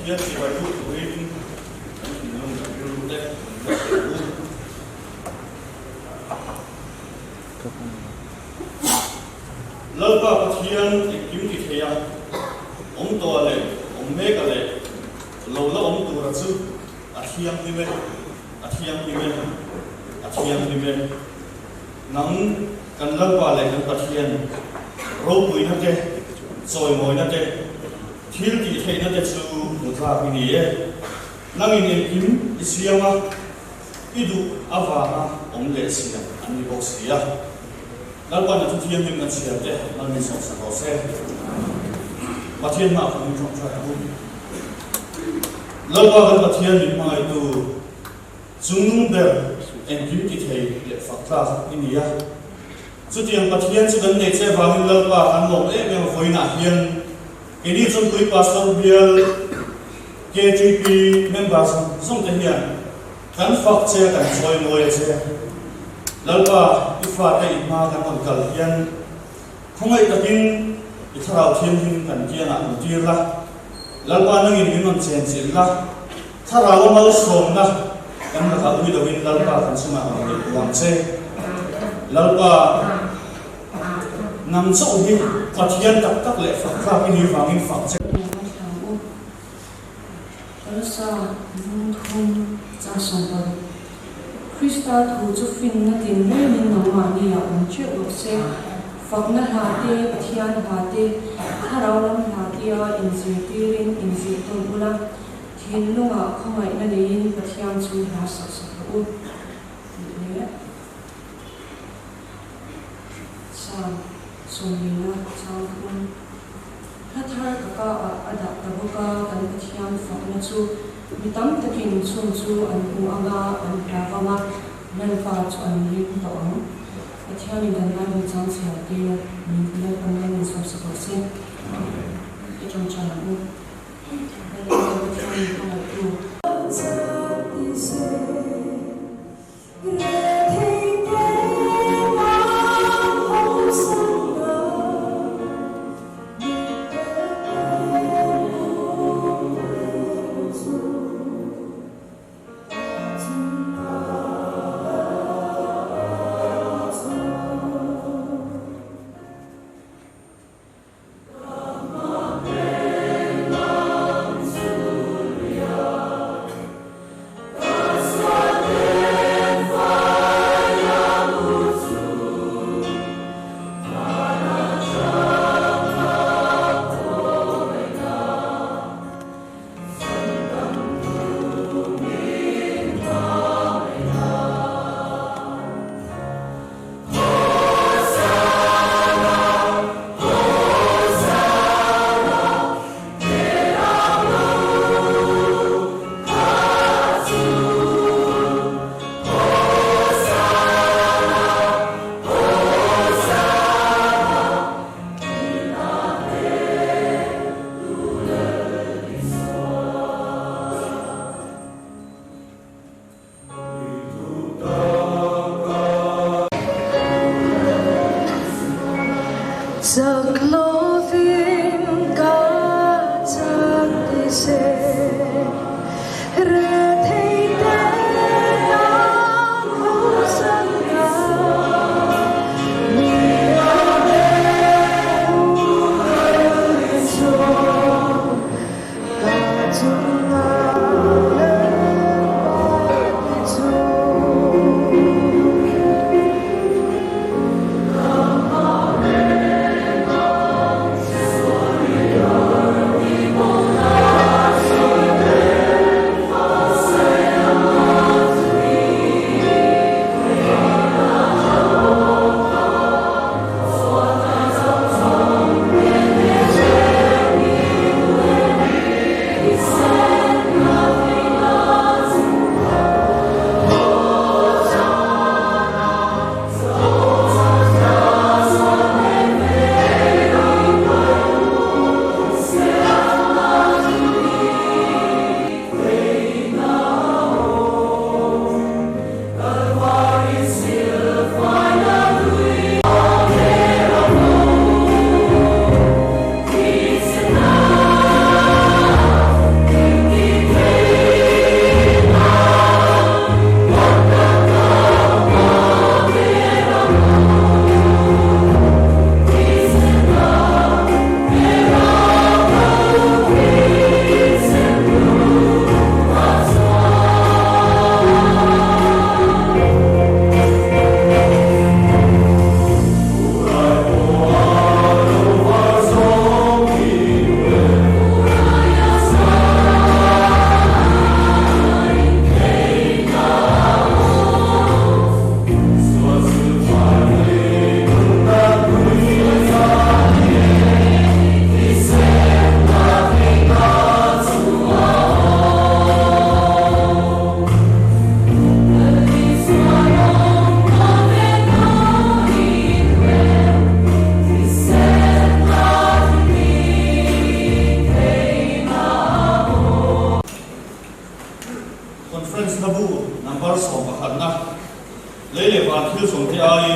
Pathian chibai buk turin kan thinlung kan rilru te kan buatsaih ang u. Lalpa Pathian engkim ti thei a, awm tawh leh awm mek a leh lo la awm tura chu a thianghlim e, a thianghlim e, a thianghlim e. Nang kan Lalpa leh kan Pathian ropuina te, chawimawina te, thil tih theihna te chu hmu tlak i ni e. Nangin engkim i siam a, i duh avanga awm leh siam an ni bawk si a. Lalpan a thuthianghlim kan chhiar te mal min sawmsak rawh se. Pathian hmaah kan inṭawngṭai ang u. Lalpa kan Pathian min hmangaihtu chungnung ber engkim ti thei leh fak tlak i ni a. Chutiang Pathian chu kan nei che vangin Lalpa kan lawm em em a vawiinah hian keini Chawnpui Pastor Bial KTP member zawng zawng te hian kan fak che a kan chawi mawi a che. Lalpa i fate i hma kan rawn kal hian khawngaih takin i thlarau thianghlim kan kiangah rawn tir la, Lalpa nangin min rawn chenchilh la, thlarau a malsawmna kan lakah ui loin Lalpa kan chungah rawn neih duh ang che. Lalpa nang chauh hi Pathian tak tak leh fak tlak i ni vangin fak che. Palsa lung thum chang 70. Krista thu chu finna tinrengin nangmahni ah awm teuh rawh se. Fakna hla te, Pathian hla te, Thlarau lam hla tia inzirtirin inzir tawn ula, thinlungah khawngaihna neiin Pathian chu hla sak sak rawh u tih leh Psalm 40 chang 3. Hla thar ka ka ah a dah ta bawk a, kan Pathian fakna chu mi tam takin chung chu an hmu ang a, an hla vang a, Lalpa chu an ring tawh ang. Pathianin kan Bible chang chhiar te min Lalpan mal min sawm sak rawh se. I tawngtai ang u. Lalpa kan Pathianin hmangaihtu.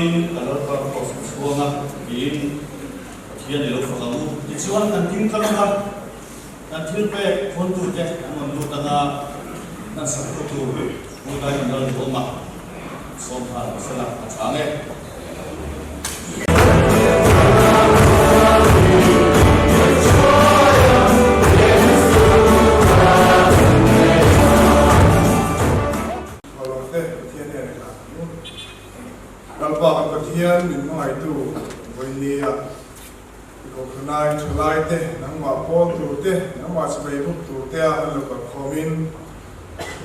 Tlangin ka Lalpa Kraws a chhuang a, tiin Pathian i lo fak ang u. Tichuan kan ding tlang a, kan thil pek khawntute an rawn lut ang a, kan saktu tur Pu Diamond Lalduhawma sawmthar sela a chang e. Rualawngte Pathian nen a tlan ang u. Lalpa kan Pathian min hmangaihtu vawinia i kohhranai thalaite nangmah pawl turte nangmah chimei buk turtea an lo kalkhawmin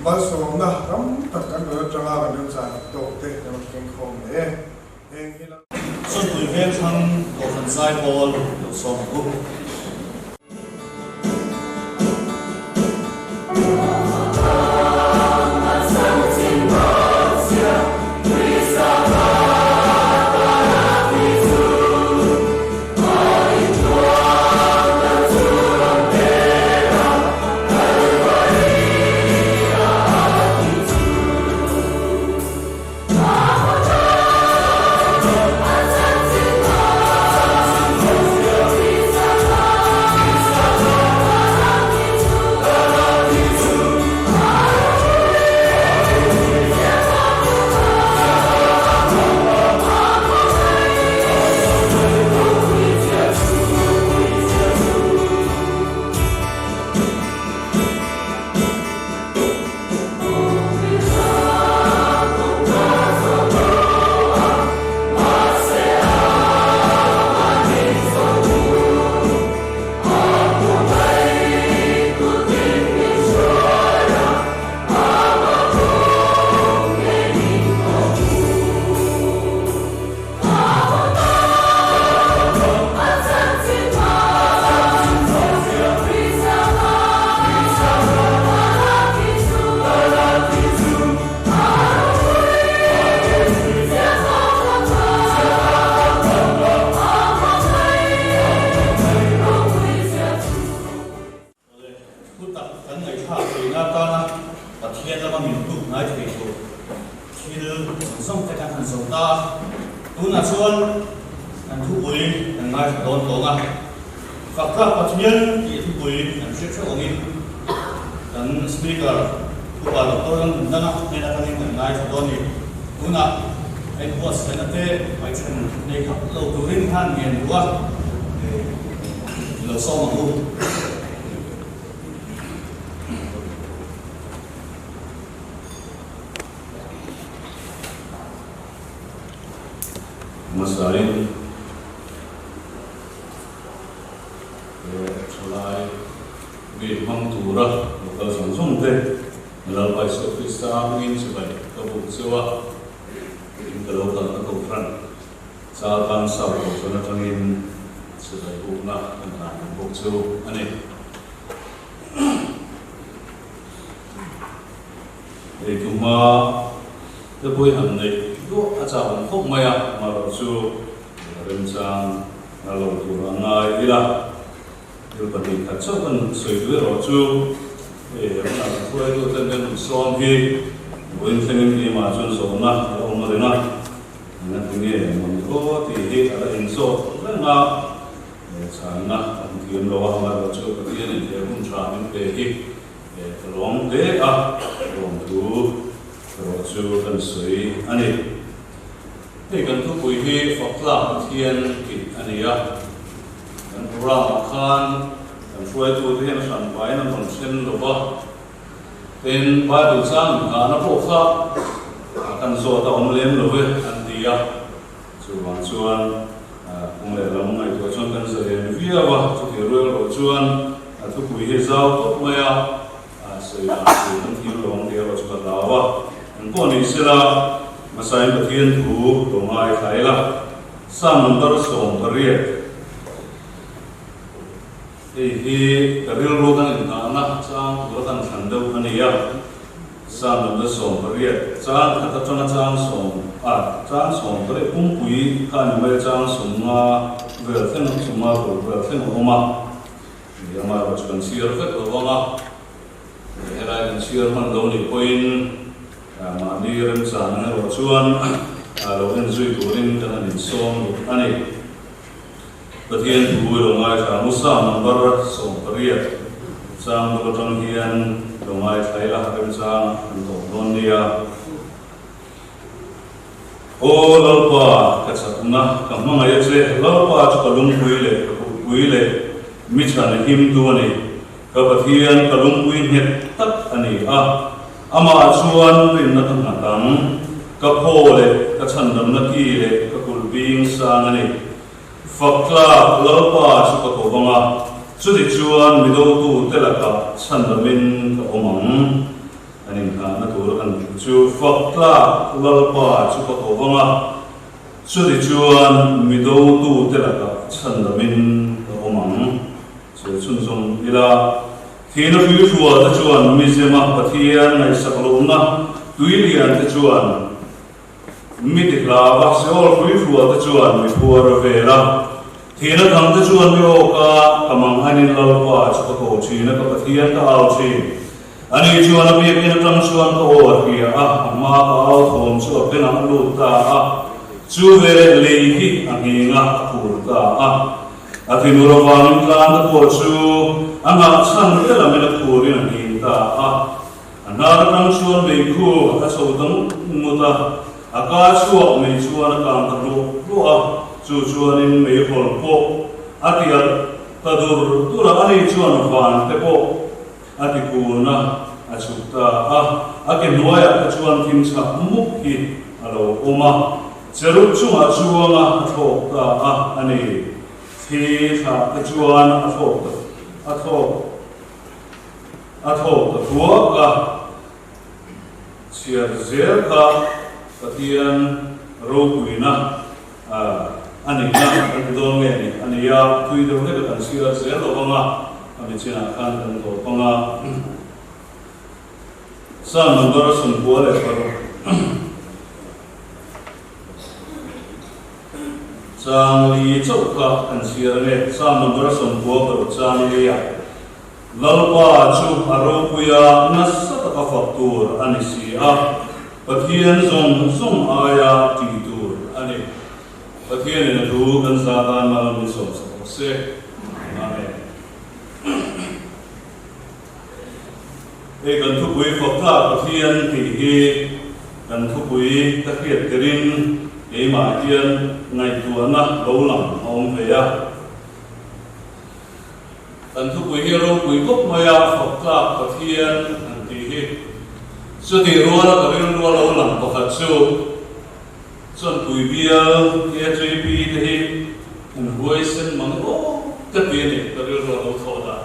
malsawmna tam tak kan rawn atanga kan remchan tawk te kan rawn keng khawm leh e. Heng hi Lalpa. Chawlhpui vengthlang kohhran zai pawl lo sawm ang u. Awle, thu tak kan ngaihthlak theihna atana Pathian lama min tuk ngai thei tur thil zawng zawng te kan han zo ta a. Tunah chuan kan thupui kan ngaithla dawn tawng a, Faktlak Pathian tih thupui kan hriat theuh angin kan Speaker Upa Doctor Lalnundanga hnen atangin kan ngaithla dawn a ni. Tunah a inbuatsaihna te hmaichhan nei khap lo turin khan ngen duh a, i lo sawm ang u. Hmasain he thalai gate hmang tura local zawng zawng te Lalpa Isua Krista hmingin chibai ka buk cheu a, in ka lo kalna kohhran Chalkan South kohhran atangin chibai bukna kan hlan ang bawk cheu a ni. Hei tuma te pawhin han neih duah a chak awm khawp mai a, amaherawhchu remchang a lo tur a ngai ila. Thil pahnih khat chauh kan sawi duh erawh chu hei he hmunah kan hruaitu ten kan rawn sawm hi vawiin thlengin keimah chuan zawhna a la awm reng a, eng a ti nge mawni aw tih hi a la inzawt reng a, chhanna ka hmu thiam lo a, amaherawhchu Pathianin he hun tha min pe hi ka lawm hle a, lawmthu erawh chu kan sawi a ni. Hei kan thupui hi Faktlak Pathian tih a ni a, kan programme-ah khan kan hruaitute hian a hran vaiin an rawn then lo va, tin Bible chang inngahna pawh kha kan zawt a awm lem lo ve an ti a, chuvang chuan kawng lehlam ngaihtuah chuan kan zalen viau a, chutih rual erawh chuan a thupui hi zau khawp mai a, Sawi dan tur kan thiam lo ang tih erawh chu ka hlau a, eng pawh ni sela hmasain Pathian thu lo ngaithla ila, Psalm number 18 hei hi ka rilru kan inngahna chang tura kan thlan deuh a ni a, Psalm number 18 chang khat atanga chang sawm a chang 18 pumpui kha a ni mai a, chang 50 vel thleng 50 ruk vel thleng a awm a. Ni amaherawh chu kan chhiar vek lo vang a, helai kan chhiar hman lo nih pawhin mahni remchang erawh chuan lo en zui turin kan han insawm duh a ni. Pathian thu i lo ngaithla ang u, Psalm number 18 chang bul atang hian lo ngaithla ila remchang an tawp dawn nia. Aw Lalpa, ka chakna, ka hmangaih a che, Lalpa chu ka lungpui leh ka kutpui leh mi chhan himtu a ni. Ka Pathian, ka lungpui nghet tak a ni a, amah chuan rinna ka nghat ang. Ka phaw leh ka chhandamna ki leh ka kulh bing sang a ni. Fak tlak Lalpa chu ka ko vang a, chuti chuan mi dotute lakah chhandamin ka awm ang. An inngahna tur an tih chu fak tlak Lalpa chu ka ko vang a, chuti chuan mi dotute lakah chhandamin ka awm ang. Sawi chhunzawm ila, thihna hruihrual te chuan mizema Pathian ngaihsak lohna tui lian te chuan mi ti hlau a, Seol hruihrual te chuan mi phuar vel a. Thihna thang te chuan mi awk a, ka manghanin Lalpa chu ka ko thin a, ka Pathian ka au thin. Ani chuan a biakinn atang chuan ka aw a hria a, a hma ka au thawm chu a bengah a lut ta a, chu veleh lei hi a nghing a, a phur ta a. A thinur avangin tlang te pawh chu a nghah chhan te lamin a phurin a nghing ta a. A hnar atang chuan meikhu a chho ta ngut ngut a, a ka chhuak mei chuan a kang ta hluah hluah a, chu chuanin meihawl pawh a ti alh ta dur dur a, ani chuan van te pawh a ti kun a, a chhuk ta a. A ke hnuaiah te chuan thim chhak mup hi a lo awm a. Cherub chungah chuang a a thlawk ta a a ni. Thli thlah te chuan a thlawk ta a thlawk a thlawk ta thuak a. Chhiar zel kha Pathian ropuina a nihna kan ti dawn nge ni a ni a, thui deuh hlek a kan chhiar zel lo vang a, a mi chinah khan kan tawp ang a. Psalm number 96. Chang li chauh kha kan chhiar ange. Psalm number 96 chang lia Lalpa chu a ropui a, nasa taka fak tur a ni si a, Pathian zawng zawng aia tih tur a ni. Pathianin a thu kan zah tan mal min sawm sak rawh se. Amen. Hei kan thupui fak tlak Pathian tih hi kan thupui ka hriat tirin keimah hian ngaihtuahna lo lang a awm ve a. Kan thupui hi ropui khawp mai a, fak tlak Pathian han tih hi. Chutih ruala ka rilru a lo lang pakhat chu Chawnpui bial KJP te hi an huaisen mang aw ka ti a ni, ka rilru a lo thawh dan.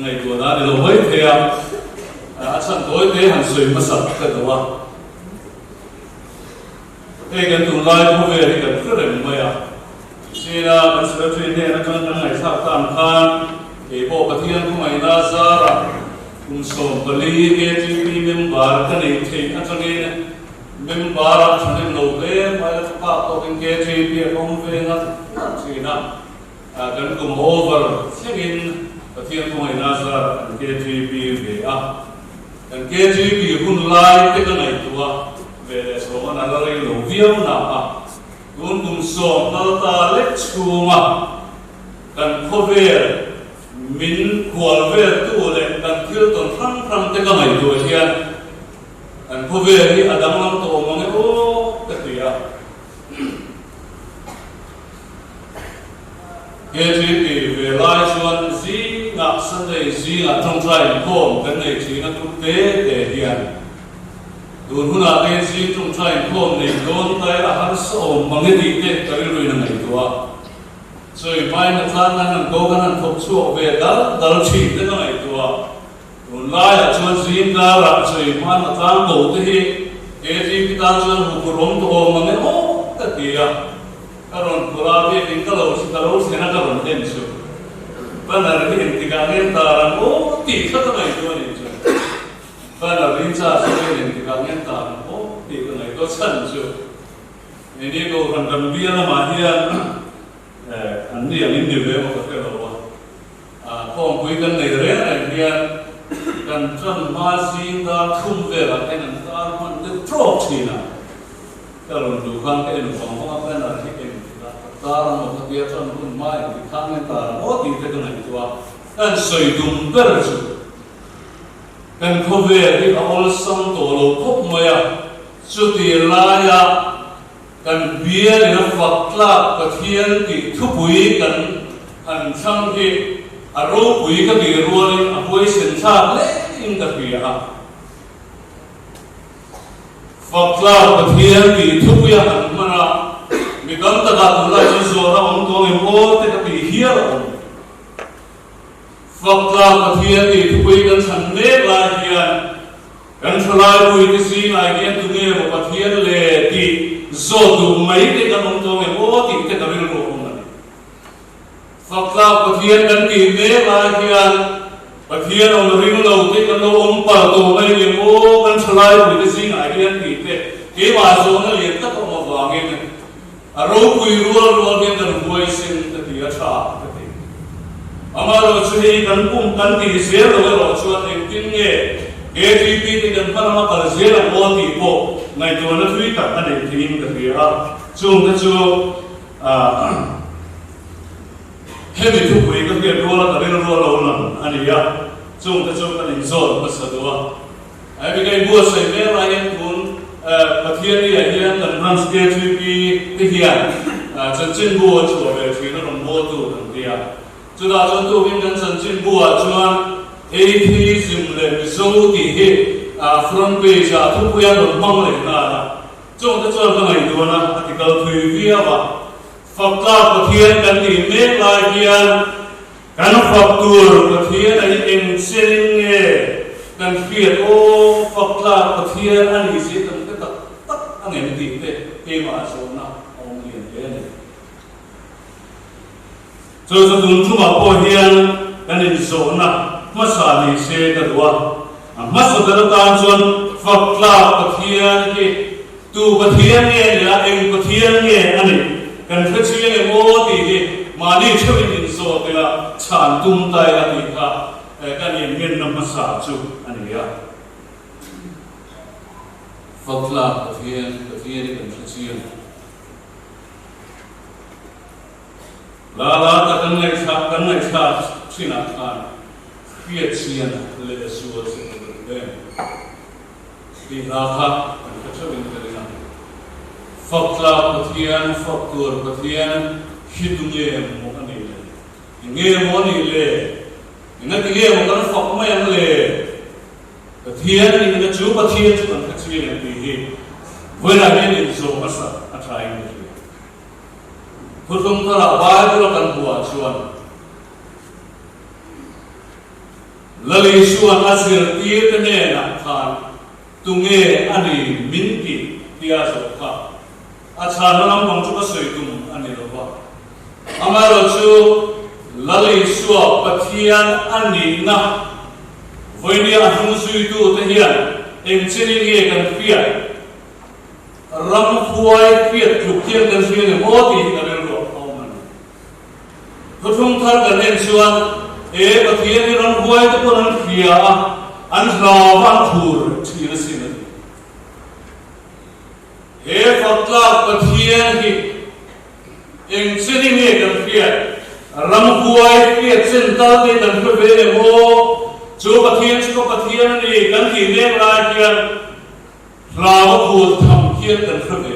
Ngaihtuah dan i lo mai thei a, a chhan tawi te han sawi hmasa ka duh a. Hei kan tunlai khawvel hi kan hre reng mai a, China kan secretary hnen atang kan ngaihthlak tan khan kei pawh Pathian khawngaihna zarah kum 14 KTP member ka neih theih atangin member ah thahnem lo hle mai a, ka phak tawkin KTP a kawng ve ngat ngat thin a. Kan kum over thlengin Pathian khawngaihna zar kan KGB ve a. Kan KGB hun lai te ka ngaihtuah ve leh chhawng a la rei lo viau na a. Tun kum sawm kal ta lek chhunga kan khawvel min khual vel tu leh kan thil tawn hrang hrang te ka ngaihtuah hian kan khawvel hi a danglam tawh awm ang e aw ka ti a. KGP ve lai chuan zingah Sunday zingah tawngtai inkhawm kan nei thin a group te te hian tun hunah te zing tawngtai inkhawm nei dawn tai a harsa awm mang e tih te ka rilruin a ngaihtuah a. Chawi hmain a tlan nan an ko kan han thawk chhuak ve dal dal thin te ka ngaihtuah a. Tun laiah chuan zing karah chawi hman a tlang ko te hi KGP tan chuan huphurhawm tawh awm mang e aw ka ti a. Ka rawn phur a, biakin ka lo ka lo thlen a ka rawn en chu. Banner hi engtikah nge an tar ang aw tih kha ka ngaihtuah a nih chu. Banner in charge ho hian engtikah nge an tar ang aw tih ka ngaihtuah chhan chu. Keini Kohhran kan bia lamah hian an ni ang in ni ve emaw ka hre lo a. Khawmpui kan nei reng reng hian kan ṭan hma zing dar thum velah hian an tar hman deuh ṭawk ṭhin a. Ka rawn duh khan ka en vang vang a, banner hi eng tikah ka tar ang maw ka tia chuan hun hma eng ti khan nge tar ang aw tih te ka ngaihtuah a, kan sawi dum ber chu kan khawvel hi a awlsam tawh lo khawp mai a, chuti laia kan bial in a fak tlak Pathian tih thupui kan han thlang hi a ropui ka tih rualin a huaisen thlak hlein ka hria a. Faktlak Pathian tih thupuia han hman a, mi tam takah tunlai chu zawhna awm tawng em aw te ka tih hial a awm. Faktlak Pathian tih thupui kan chhan mek lai hian kan thalai puite zingah hian tunge maw Pathian le tih zawt duh mai te kan awm tawng em aw tih te ka rilru a awm a ni. Faktlak Pathian kan tih mek lai hian Pathian awm ring lo te kan lo awm palh tawh mai ni maw kan thalai puite zingah hian tih te keimah zawhna lian tak a awm avangin a ropui rual rual hian kan huaisen ka ti a tha ka ti. Amaherawh chu hei kan pum kan tih zel lo erawh chuan engtin nge KTP te kan hma lama kal zel ang aw tih pawh ngaihtuahna thui tak a neih theiin ka hria a, chungte chu Hemi thupui ka hriat ruala ka rilru a lo lang a ni a, chungte chu kan inzawt hmasa duh a. Hemi ka inbuatsaih mek lai hian tun Pathianni-ah hian kan branch KTP te hian chanchinbu a chhuah ve thin a rawn bawltu kan ti a. Chutah chuan tukin kan chanchinbu-ah chuan Atheism leh Mizo tih hi front page-ah thupui a rawn hmang leh nghal a. Chungte chuan ka ngaihtuahna a ti kal thui viau a. Faktlak Pathian kan tih mek lai hian kan fak tur Pathian a hi eng chenin nge kan hriat aw faktlak Pathian a nih zia kan hre tak tak ang em tih te keimah zawhna a awm lian hle a ni. Chu chu tun ṭumah pawh hian kan inzawhna hmasa ni se ka duh a, a hmasa ber atan chuan faktlak Pathian hi tu Pathian nge a nih a, eng Pathian nge a nih kan hre chiang em aw tih hi mahni theuhin inzawt ila chhan tum ta ila tih kha kan inmenna hmasa chu a ni a. Faktlak Pathian, Pathian hi kan hre chiang. Lala ta kan ngaihthla kan ngaihthla thinah khan hriatchian leh zual che ka duh em? Tih hla kha kan hre theuh in ka ring a. Fak tlak Pathian, fak tur Pathian hi tu nge maw a nih le? Eng nge maw a nih le? Engati nge maw kan fak mai ang le? Pathian nihna chu Pathian chu kan hre chiang em tih hi vawilah hian inzawm hmasa a tha in ka hria. Thuthlung tharah Bible a kan hmuhah chuan Lal Isua'n a zirtirte hnenah khan tunge a ni min tih tia zawh kha a chhanna lampang chu ka sawi tum a ni lo va. Amaherawhchu Lal Isua Pathian a nihna vawinia a hnungzuitute hian engchenin nge kan hriat? Ramhuai hriat tluk hian kan hria ni maw tih hi ka rilru a awm a ni. Thuthlung thar kan en chuan he Pathian hi ramhuai te pawn an hria a, an hlau va an thur thin asin a ti. He faktlak Pathian hi eng cheni nge kan hriat? Ramhuai hriat chen tal te kan hre ve em aw? Chu Pathian chu ka Pathian a ni kan tih mek lai hian Hlau a phur tham hian kan hre ve.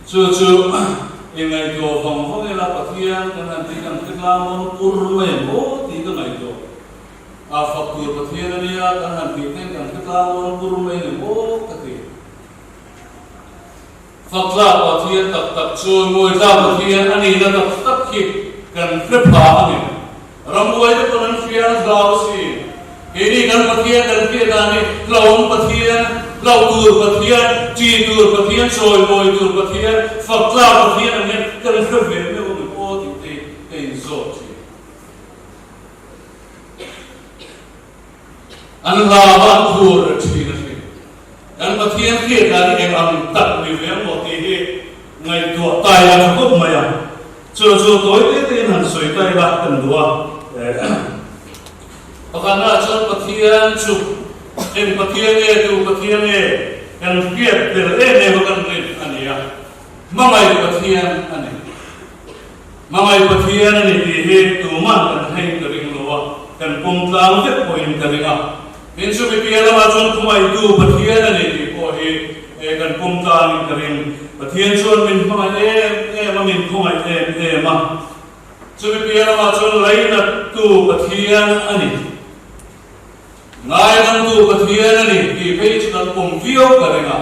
Chu chu i ngaihtuah vang vang ila Pathian kan han tih kan hre tlang dawn pur mai ang aw tih ka ngaihtuah. A fak tur Pathian a nia kan han tih ten kan hre tlang dawn pur mai ang aw ka ti. Fak tlak Pathian tak tak chu mawi tlak Pathian a nihna tak tak hi kan hre pha a ni. Rambuai te pawn an hria an hlau a si. Keini kan Pathian kan hriat dan hi hlauhawm Pathian, hlauh tur Pathian, ṭih tur Pathian, chawimawi tur Pathian, fak tlak Pathian ang hian kan hre ve meuh a ni aw tih te hi ka inzawt ṭhin. An hlau a, an phur a ṭhin a hrim. Kan Pathian hriat dan hi eng ang tak ni ve ang maw tih hi ngaihtuah tai a tha khawp mai a. Chu chu tawi te tein han sawi ta ila kan duh a. Pakhatnaah chuan Pathian chu. Eng Pathian nge, tu Pathian nge kan hriat tel em em a kan rin a ni a, hmangaih Pathian a ni. Hmangaih Pathian a ni tih hi tuman kan hei ka ring lo a, kan pawm tlang vek pawhin ka ring a. Tin chumi piah lamah chuan khawngaihtu Pathian a ni tih pawh hi kan pawm tlangin ka ring. Pathian chuan min hmangaih em em a, min khawngaih em em a. Chumi piah lamah chuan lainattu Pathian a ni. Ngaidamtu Pathian a ni tih phei chu kan pawm viau ka ring a.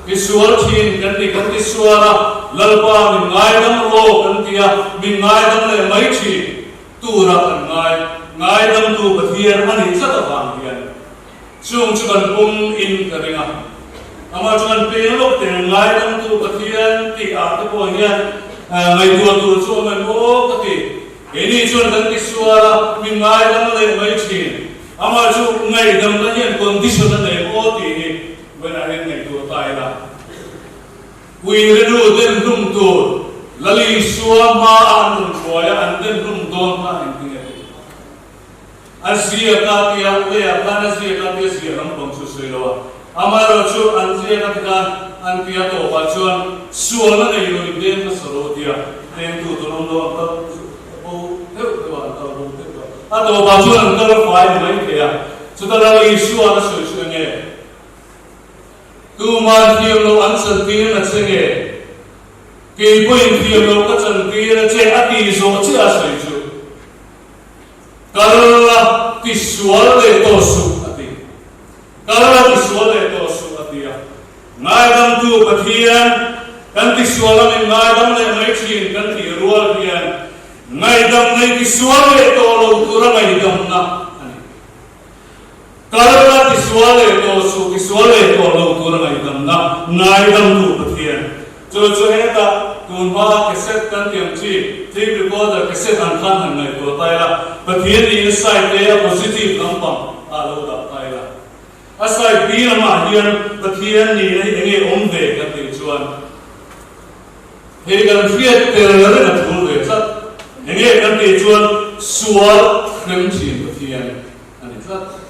Tisual thin kan ni kan tisual a, Lalpa min ngaidam rawh kan ti a, min ngaidam leh mai thin tura kan ngai. Ngaidamtu Pathian a nih tlat avang hian chung chu kan pawm in ka ring a. Amah chu kan peng lawk teng ngaidamtu Pathian tih ah te pawh hian ngaihtuah tur chu awm em aw ka ti. Keini chuan kan ti sual a, min ngaidam leh mai thin. Amah chu ngaihdamna hian condition a nei aw tih hi vawiinah hian ngaihtuah ta ila. Puirenu den hlum tur Lali Isua hma a an rawn hruai a, an den hlum dawn kha engtin nge tih kha. A ziak a tia, leiah khan a ziak a tia ziah lampang chu sawi lo a. Amaherawhchu an ziak a ti khan an tia tawpah chuan sualna nei lo in deng hmasa lo a tia, dengtu tur awm lo an kal bo deuh deuh a, an kal bo deuh deuh a. A tawpah chuan an kal fai ni mai thei a. Chuta Lal Isua'n a sawi chu enge? Tuman thiam loh an chantir na che nge? Kei pawhin thiam loh ka chantir a che a tih zawh chiah a sawi chu. Kal la ti sual leh tawh suh a ti. Kal la ti sual leh tawh suh a ti a. Ngaidamtu Pathian kan ti sual a min ngaidam leh mai thin kan tih rual hian ngaihdam nei ti sual leh tawh lo tura ngaihdamna a ni. Kal la ti sual leh tawh suh ti sual leh tawh lo tura ngaihdamna ngaidamtu Pathian Chu chu hetah tun hma cassette kan tiam chi tape recorder cassette ang khan han ngaihtuah ta ila, Pathian niin side A a positive lampang ah lo dah ta ila. A side B lamah hian Pathian nihna hi enge awm ve kan tih chuan hei kan hriat tel reng a thul ve tlat. Enge kan tih chuan sual hrem thin Pathian a ni tlat.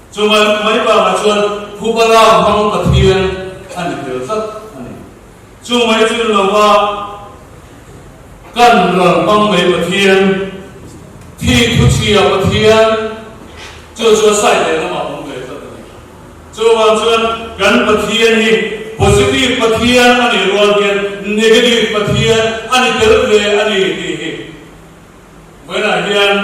Chu mai mai bakah chuan phuba lak hmang Pathian a ni tel tlat a ni. Chu mai chu lova kan ral hmang mai Pathian, thi thuchhia Pathian chu chu a side leh lamah awm ve tlat a ni. Chuvang chuan kan Pathian hi positive Pathian a nih rual hian negative Pathian a ni tel ve a ni tih hi vawiinah hian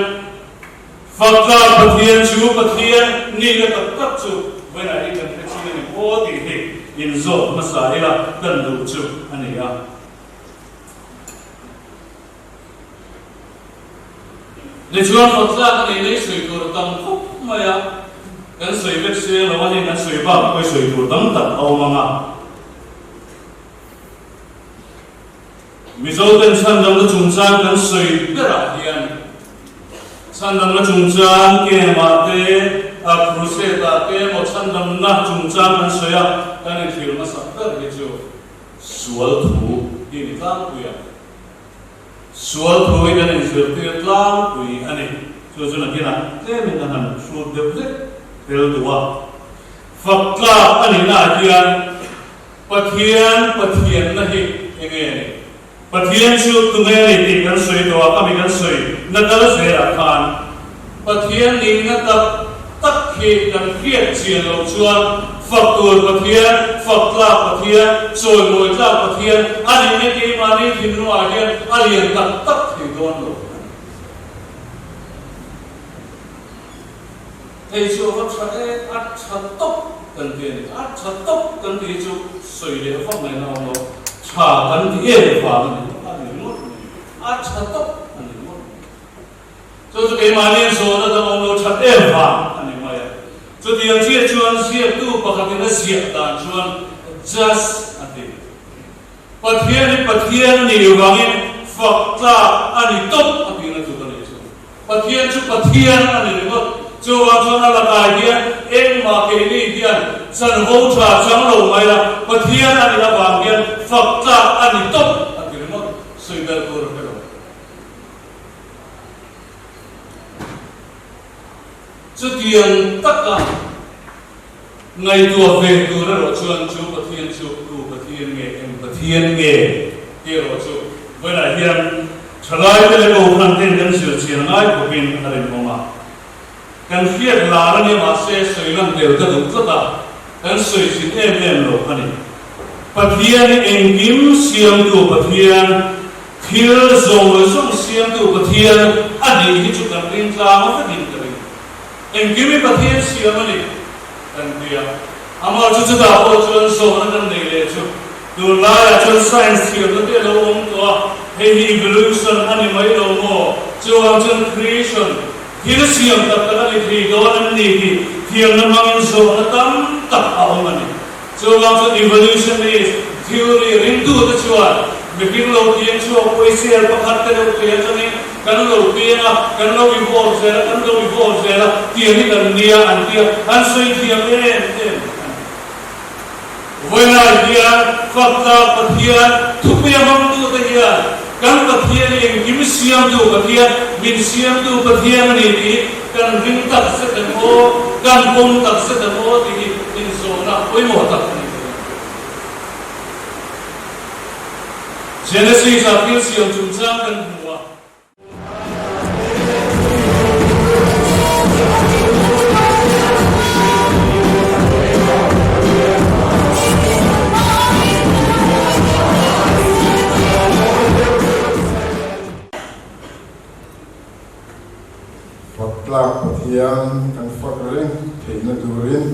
Faktlak Pathian chu Pathian nihna tak tak chu vawiinah hi kan hre chin a ni maw tih hi inzawt hmasa ila kan duh chu a ni a. Tichuan faktlak a nih lei sawi tur a tam khawp mai a, kan sawi vek se lo a hei kan sawi bak pawh hi sawi tur tam tak a awm ang a. Mizoten chhandamna chungchang kan sawi berah hian chhandamna chungchang camp-ah te, crusade-ah te emaw chhandamna chungchang kan sawi a, kan inthlir hmasak ber hi chu sual thu hi ni tlangpui a. Sual thu hi kan inzirtir tlangpui a ni. Chu chu nakinah tlemin a han hrut deuh hlek tel duh a. Fak tlak a nihnaah hian Pathian Pathianna hi enge a ni? Pathian chu tunge a ni tih kan sawi tawh a, khami kan sawi na kal zelah khan Pathian nihna tak tak hi kan hriat chian loh chuan fak tur Pathian, fak tlak Pathian, chawimawi tlak Pathian a nihna keimahni thinlungah hian a lian tak tak thei dawn lo a ni. Hei chu a va tha e, a tha tawp kan ti a ni. A tha tawp kan tih hi chu sawi leh vak ngaihna awm lo. Tha kan ti em vang a ni a ni ringawt mai. A tha tawp a ni ringawt mai. Chu chu keimahni zawhna dang awm lo that em vang a ni mai a. Chutiang chiah chuan ziaktu pakhatin a ziah dan chuan just a ti. Pathian hi Pathian a nih vangin fak tlak a ni tawp a tihna chu ka nei chu. Pathian chu Pathian a ni ringawt. Chuvang chuan a lakah hian engmah keini hian chanvo tha chang lo mai la, Pathian a nih avang hian fak tlak a ni tawp a ti ringawt. Sawi ber tur a hre lo. Chutiang taka. Ngaihtuah ve tur erawh chuan chu Pathian chu tu Pathian nge, eng Pathian nge tih erawh chu vawiinah hian thalaite leh kohhran ten kan zir chian ngai khawpin a rinawm a. Kan hriat lar a nia mahse sawi lan tel ka duh tlat a, kan sawi zin em em lo a ni. Pathian hi engkim siamtu Pathian, thil zawng zawng siamtu Pathian a nih hi chu kan ring tlang a vekin ka ring. Engkim hi Pathian siam a ni kan ti a, amah chu chutah pawh chuan zawhna kan nei leh chu tunlaiah chuan science thiamna te a lo awm tawh a, hei hi evolution a ni mai lo maw? Chuvang chuan creation Thil siam tak tak a ni thei dawn an ni tih thiamna hmangin zawhna tam tak a awm a ni. Chuvang chuan evolutionist theory ringtute chuan mihring lo piang chhuak pawisel pakhat te deuh thei atangin kan lo piang a, kan lo evolve zel a, kan lo evolve zel a, tiang hi kan nia an tia, an sawi thiam em em a ni. Vawiinah hian fakta Pathian thupui a hmangtute hian kan Pathian hi engkim siamtu Pathian, min siamtu Pathian a ni tih kan ring tak zet em aw, kan pawm tak zet em aw tih hi inzawhna pawimawh tak a ni thei a. Genesis-ah thil siam chungchang kan hmu a. Fak tlak Pathian kan fak reng theihna turin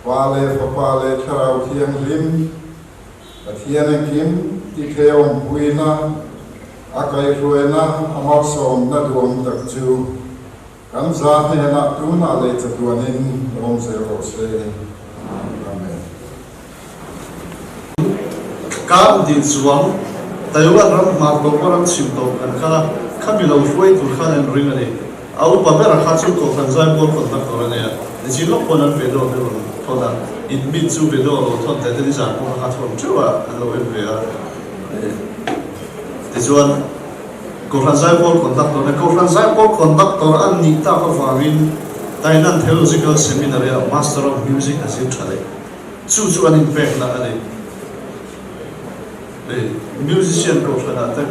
Pa leh Fapa leh Thlarau Thianghlim Pathian engkim ti thei awmpuina, a kaihhruaina, a malsawmna duhawm tak chu kan za hnenah tunah leh chatuanin awm zel rawh se. Amen. Kan din chuang Taiwan ram hmar tawp a ram chhim tawp kan kal a, khami lo hruai tur khan an ring a ni. A upa ber a kha chu Kohhran Zaipawl conductor a nei a, nichin lawk pawn an video te rawn thawn a, in mit chu video a lo thawn teh te nizan pawh kha thawn teuh a an lo en ve a. Tichuan Kohhran Zaipawl conductor a nei, Kohhran Zaipawl conductor a nih tak avangin Tainan Theological Seminary ah Master of Music a zir tha leh. Chu chu an inpekna a ni. Musician kohhranah te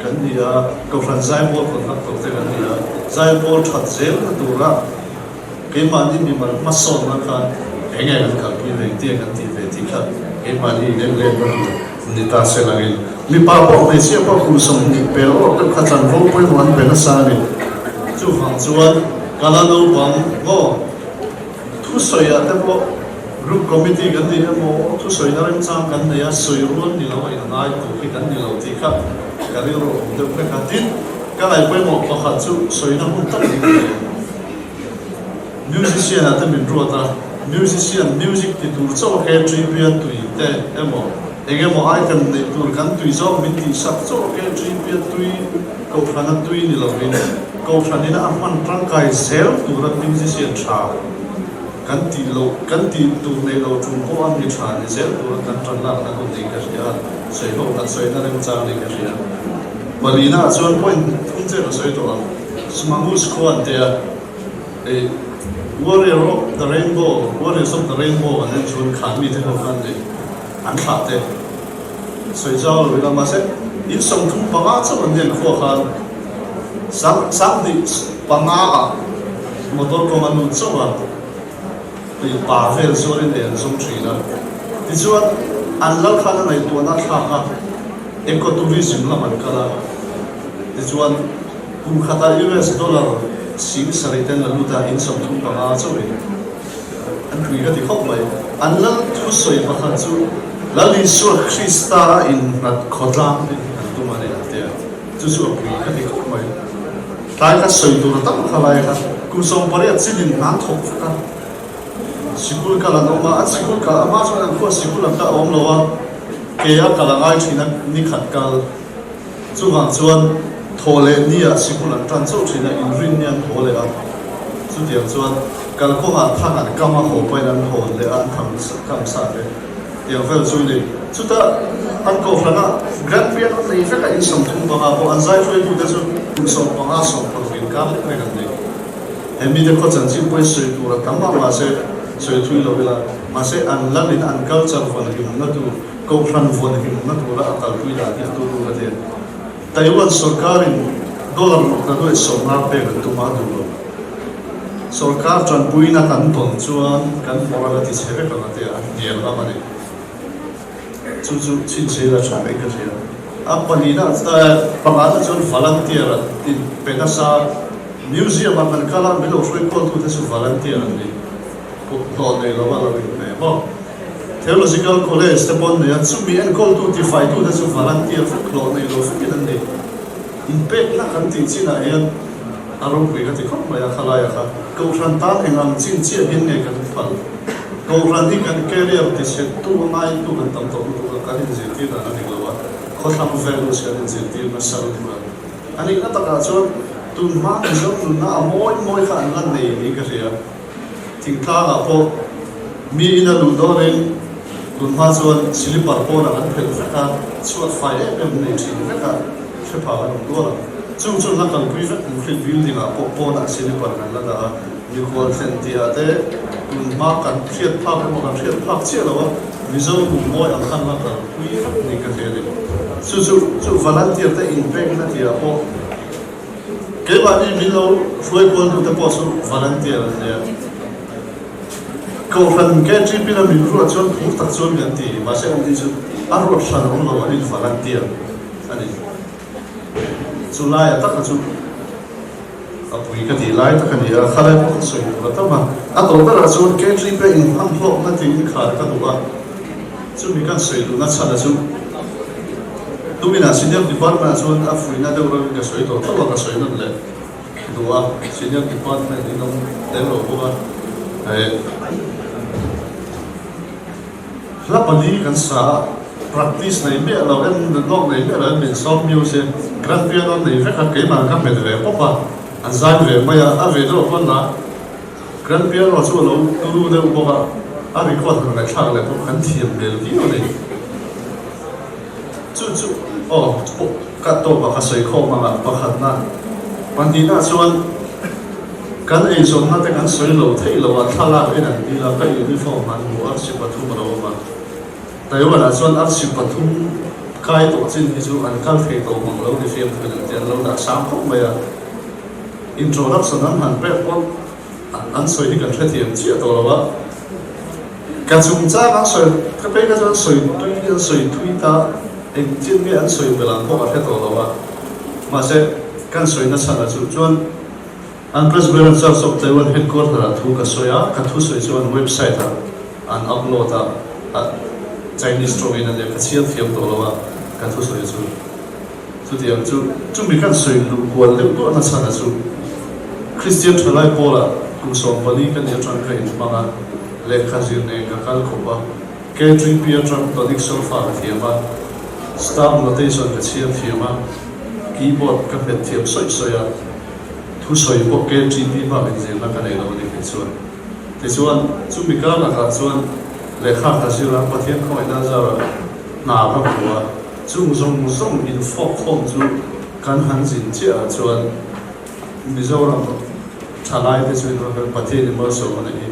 kan ni a, kohhran zaipawl conductor te kan ni a, zaipawl that zelna tura keimahni mimal hmasawnna khan eng nge kan kalpui ve engtia kan tih ve tih kha keimahni inenlem na tur ni ta se langin mipa pawh hmeichhia pawh kum 20 pel awk deuh kha chanvo pawimawh an pe nasa a ni. Chuvang chuan kala naupang maw? Thusawiah te pawh Group Committee kan ni emaw, thusawina remchang kan nei a, sawi rual ni lo a inngai tur hi kan ni lo tih kha ka rilru a awm deuh vek a. Tin, ka ngaih pawimawh pakhat chu sawina hun tak ni thei. Musician ah te min ruat a, musician music ti tur chauh a ke tribia tui te emaw, eng emaw item neih tur kan tui zawk min tihsak chauh a ke tribia tui kohhrana tui ni lovin, Kohhran ina a hman tangkai zel tura musician tha kan tih loh, kan tih tur neih lo tum pawh a mi tha ni zel tura kan tan lakna hun nei ka hria, sawi ho kan sawina remchang nei ka hria. Palina ah chuan point thum che ka sawi tawh ang, Smangus khua an tia, hei Warrior of the Rainbow, Warriors of the Rainbow an en chuan khan mite ho khan nei an thlah te sawi zau lo ila mahse in 35 chauh an nen khua khan 2005 ah motor kawng a lut chauh a, tui pa vel zuarin ei an zawng thin a. Tichuan an lal khan a ngaihtuahna a thlak a, ecotourism lam an kal a. Tichuan kum khatah US dollar 70,000 ten a lut a, in 35 chauhin an tui ka ti khawp mai. An lal thusawi pakhat chu Lal Isua Krista a innghat khawtlang hi an tum a ni an ti a. Chu chu a pui ka ti khawp mai. Tlai kha sawi tur a tam kha lai kha kum 18 chin in hnan thawk vek a. Sikul kal an awm a, an sikul kal a hma chuan an khua sikul an kal a awm lo a, ke a kal a ngai thin a ni khat kal. Chuvang chuan thaw leh ni ah sikul an tan chauh thin a, inrin ni an haw leh a. Chutiang chuan kalkawngah thang an kam a, haw pahin an hawn leh a, an tham kam sa te. Tiang vel chu ni. Chutah an kohhrana Grand Piano nei veka in 35 pawh an zai hruaitute chu kum 15 20 inkar lek vek an nei. He mite khaw chanchin pawhin sawi tur a tam a, mahse. sawi thui lo ila, mahse an lalin an culture vawn himna tur, kohhran vawn himna tura a kalpui dan hi a turu ka ti. Taiwan sorkarin dollar mawkna nuaih sawmna pek an tum a duh lo. Sorkar tanpuina kan tawn chuan kan moral a ti chhe vek ang a ti a, an hnial ngam a ni. Chu chu chhinchhe la tha mai ka hria. A pahnihna pangana chuan volunteer an ti pe nasa. Museum ah kan kal a, min lo hruai kualtute chu volunteer an ni. Hlawh nei lo a lo inpe maw? Theological College te pawn nei a, chumi enkawltu tifaitute chu volunteer vek hlawh nei lo vekin an nei. Inpekna kan tih chinah hian a ropui ka ti khawp mai a, khalai a kha Kohhran tan eng ang chin chiah hian nge kan phal? Kohhran hi kan career tichhettu a ngaitu kan tam tawh lutuk a, kan inzirtir dan a dik lo a, khawthlang values kan inzirtir nasa lutuk a. A nihna takah chuan tunhma Mizo nunna a mawi mawi kha an la nei niin ka hria. Thingtlangah pawh mi ina luh dawrin tun hma chuan silipar pawnah kan phelh vek a, chhuat fai em em nei thin vek a, hre phah kan awm dual ang. Chung chu la kalpui vek concrete building ah pawh pawnah silipar kan la dah a, mikhual thlen tihah te tun hma kan hriat phak emaw kan hriat phak chiah lo a, Mizo hmuh mawi ang khan la kalpui vek ni ka hria a ni. Chu chu chu volunteer te inpekna tihah pawh. Keimahni min lo hruai kualtute pawh chu volunteer an nia. Kohhran KTP la min ruat chuan phur tak chuan kan ti, mahse an ni chu a ruat hran awm lo an in volunteer a ni. Chu laia taka chu a pui ka tih lai tak a ni a, khalai pawh ka sawi tur a tam a. A tawh berah chuan KTP inhmanhlawkna tiin khar ka duh a. Chumi kan sawi duhna chhan a chu tuminah Senior Department ah chuan a fuihna deuh reuhin ka sawi tawh tho a, ka sawi nawn leh duh a, Senior Department in awm tel lo bawk a, hei hla pali kan sa a, practice nei miah lo en lawk nei miah lo en min sawm music grand piano nei vek a, keimah ka hmet ve pawp a, an zai ve mai a, a ve deuh pawn lah. Grand piano chu a lo turu deuh bawk a, a record han ngaihthlak leh pawh kan thiam hmel viau a ni. Chu chu aw ka tawpah ka sawi khawm ang a, pakhatna pahnihna chuan kan eizawnna te kan sawi lo theih lo a, thlalak en an dil a, ka uniform han hmu arsi pathum a lo awm a, Taiwan ah chuan arsi pathum kai tawh chin hi chu an kal thei tawh mang lo ni fiamthu in an ti, an lo dah sang khawp mai a. Introduction an han pek pawn an sawi hi kan hrethiam chiah tawh lo a, ka chungchang an sawi ka phei kha chuan sawi tui an sawi thui ta engtin nge an sawi belh ang pawh ka hre tawh lo a, mahse kan sawi nasa na chu chuan an Presbyterian Church of Taiwan headquarter ah thu ka sawi a, ka thu sawi chu an website ah an upload a, Chinese tawngin a nia ka chhiar thiam tawh lo a ka thu sawi chu. Chutiang chu chumi kan sawi luh kual deuh duah nachhan a chu Kristian thalai pawlah kum 14 ka nih atang ka inhmang a, lehkha zir nen ka kal khawp a, K3P atang tonic solfa ka thiam a, staff notation ka chhiar thiam a, keyboard ka hmet thiam sawi sawi a, thusawi pawh K3P bak inzirna ka nei lo a ni kei chuan. Tichuan, chumi kar lakah chuan lehkha ka zir a, Pathian khawngaihna zarah hna ka hmu a, Chung zawng zawng infawk khawm chu kan han zin chiah ah chuan Mizoram thalai te chu in Pathian in malsawm a nih hi.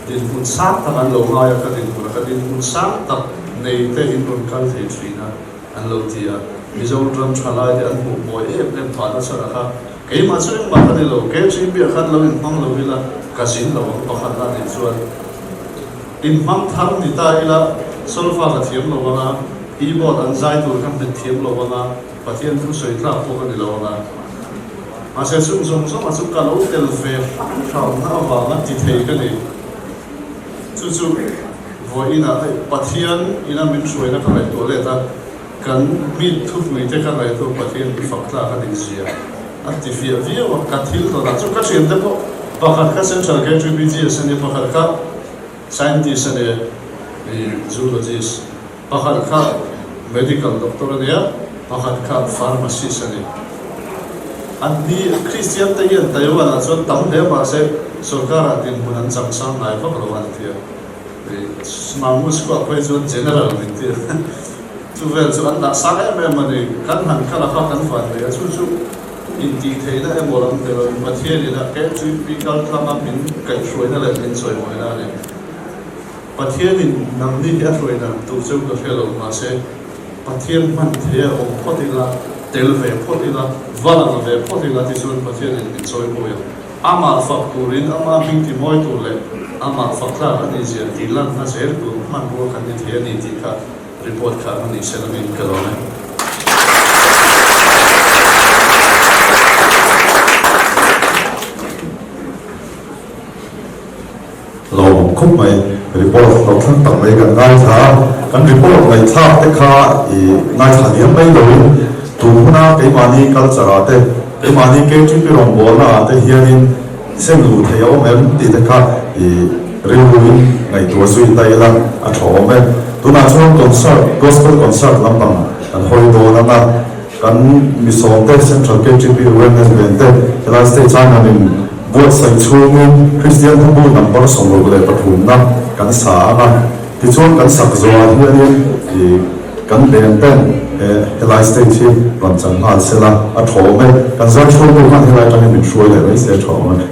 Dinhmun sang tak an lo ngai a, ka dinhmun a ka dinhmun sang tak nei te in rawn kal thei thin a an lo ti a. Mizoram thalai te an hmuh mawi em em phah nasa na kha keimah chu engmah ka ni lo, KGB ah khan lo inhmang lo ila ka zin lo ang pakhat na nih chuan inhmang thar ni ta ila solfa ka thiam lo ang a. Keyboard an zai tur kha hmet thiam lo ang a, Pathian thu sawi tlak pawh ka ni lo ang a. Mahse chung zawng zawng a chu ka lo tel ve hram hramna avanga ti thei ka ni. Chu chu vawiinah hei Pathian ina min hruaina ka ngaihtuah let a, kan meet thupui te ka ngaihtuah Pathian mi fak tlak a nih zia a ti fiah viau a, ka thil tawnah chu ka thiante pawh pakhat kha Central KTPGS a nia, pakhat kha Scientist a nia, Zoologist. Pakhat kha medical doctor a nia, pakhat kha pharmacist a ni. An ni Christian te hian Taiwan ah chuan tam hle mahse sorkar ah dinhmun an chang sang ngai vak lo an ti a. Mangus khuah phei chuan general min ti a. Chu vel chu an dah sang em em a ni. Kan han kal a kha kan van nei a, chu chu intihtheihna emaw lam tel lo in Pathian in a KTP kaltlanga min kaihhruaina leh min chawimawina a ni. Pathianin nangni hi a hruai dan tur chu ka hre lo, mahse Pathian hman thei a awm phawt ila, tel ve phawt ila, va lang ve phawt ila tichuan Pathianin min chawi mawi ang. Amah fak turin, amah hming ti mawi tur leh amah fak tlak a nih zia tih lanna zel tur hmanrua kan ni thei a ni tih kha report kha a nih sel angin ka lawm e. Lawmawm khawp mai, report lo thleng tak mai kan ngaithla a, kan report ngaihthlak te kha i ngaithla liam mai loin tun huna keimahni culture ah te, keimahni KTP rawngbawlna ah te hianin sem luh theih a awm em tih te kha i rilruin ngaihtuah zui ta ila a tha awm e. Tunah chuan concert, gospel concert lampang kan hawi dawn ang a, kan misawmte Central KTP Awareness Band te helai stage ah hianin Buatsaih chhungin Kristian hlabu number 63na kan sa ang a, tichuan kan sak zawhah hianin ih kan band ten he helai stage hi rawn chan nghal sela a tha awm e, kan zai hruaitu khan helai atangin min hruai leh mai se a tha awm e.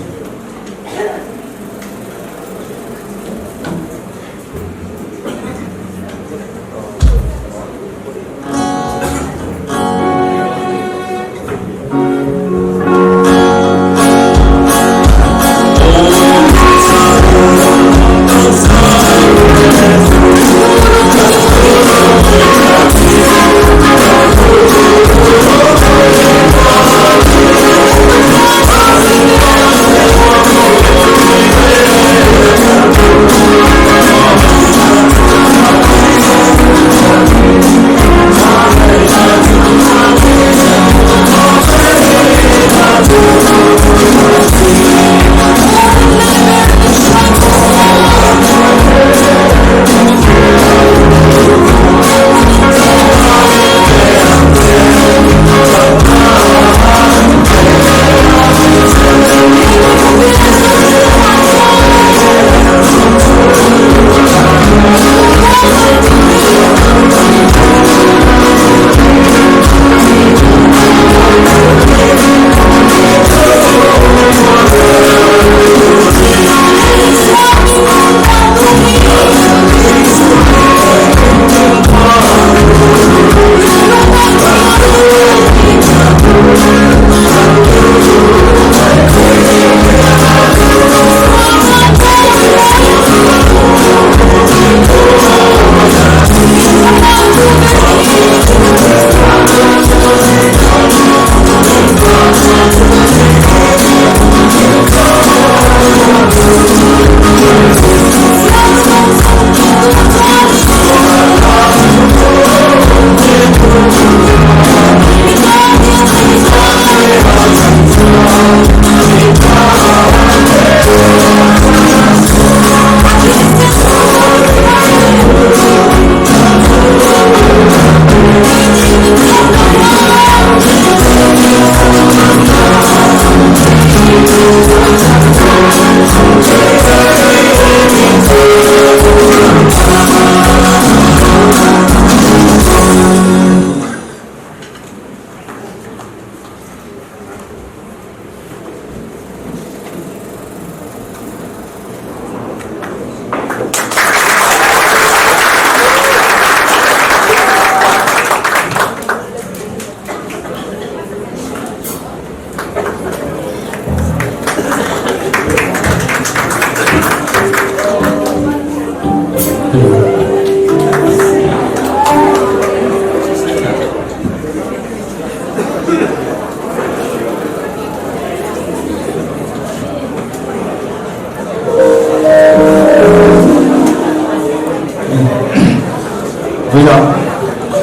Vawilah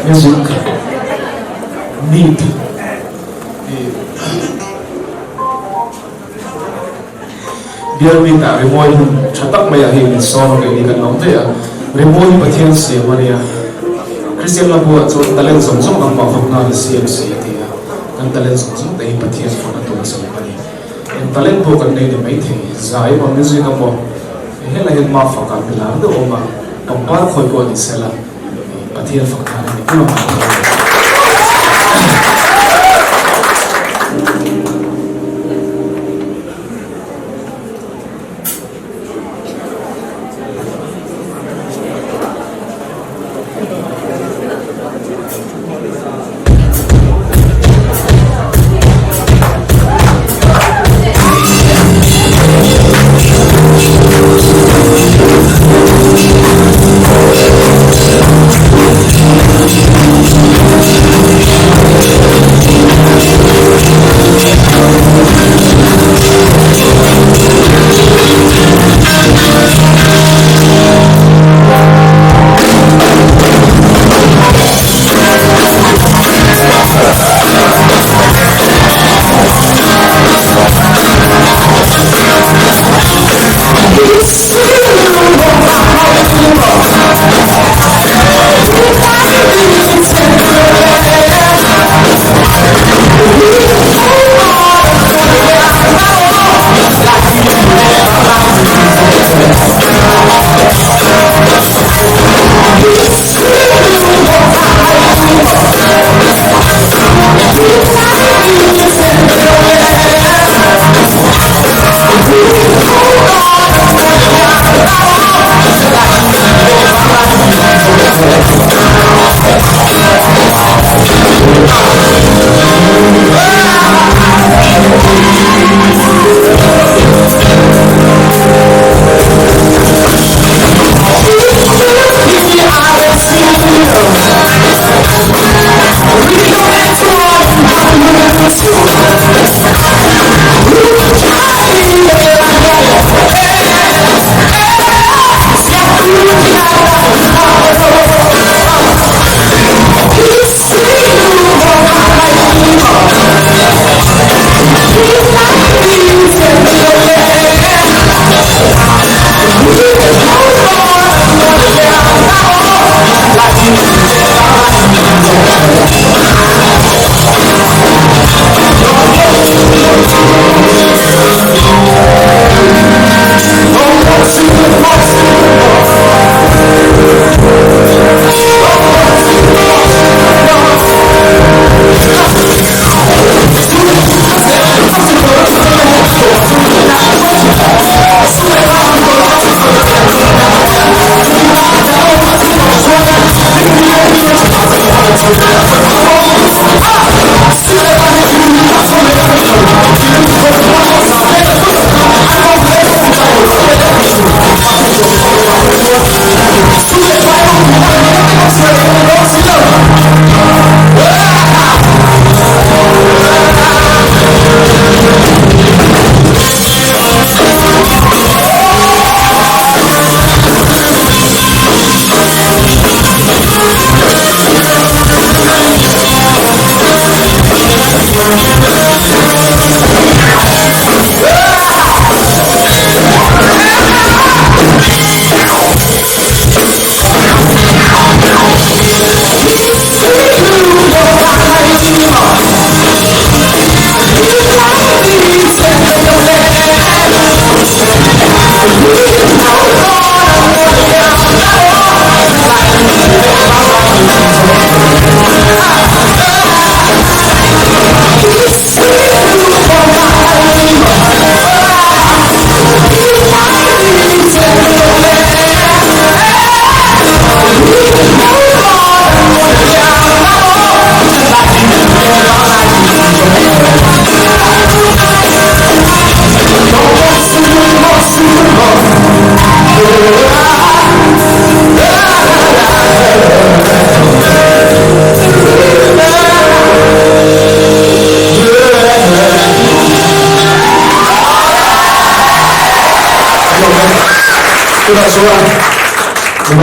music meet Bial meet ah rimawi hun tha tak mai ah hei min sawm a keini kan awm daih a, rimawi hi Pathian siam a nia, Kristian lambu ah chuan talent zawng zawng nangmah vawk nan i siam si a ti a, kan talent zawng zawng te hi Pathian fawna tur a siam a ni. Eng talent pawh kan nei ni maithei, zai emaw music emaw, helai hian mafak ah milar deuh a awm a, pangpar khawi pawh ni sela, Pathian fak nan a ni ber ang.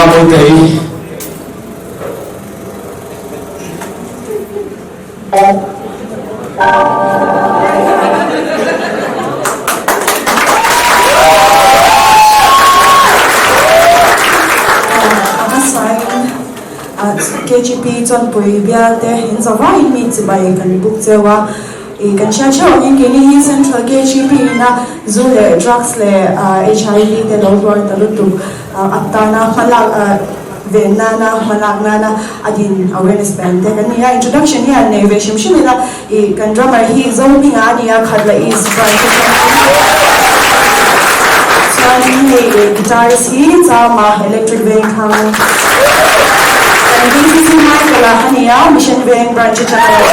Mamawitei. A hmasain KGP Chawnpui bialte in zavaiin mi chibai kan buk cheu a, ih kan hriat theuh angin keini hi Central KGP ina zu leh drugs leh HIV te lo hluar ta lutuk atana hmalak ve nana hmalak nana a din awareness band te kan ni a, introduction hi han nei ve hrim hrim ila ih kan drummer hi Zohminga a ni a, Khatla East branch atangin chuan hei guitarist hi Chama Electric Vengthlang kan bassist hi Michael a a ni a, Mission Veng branch atangin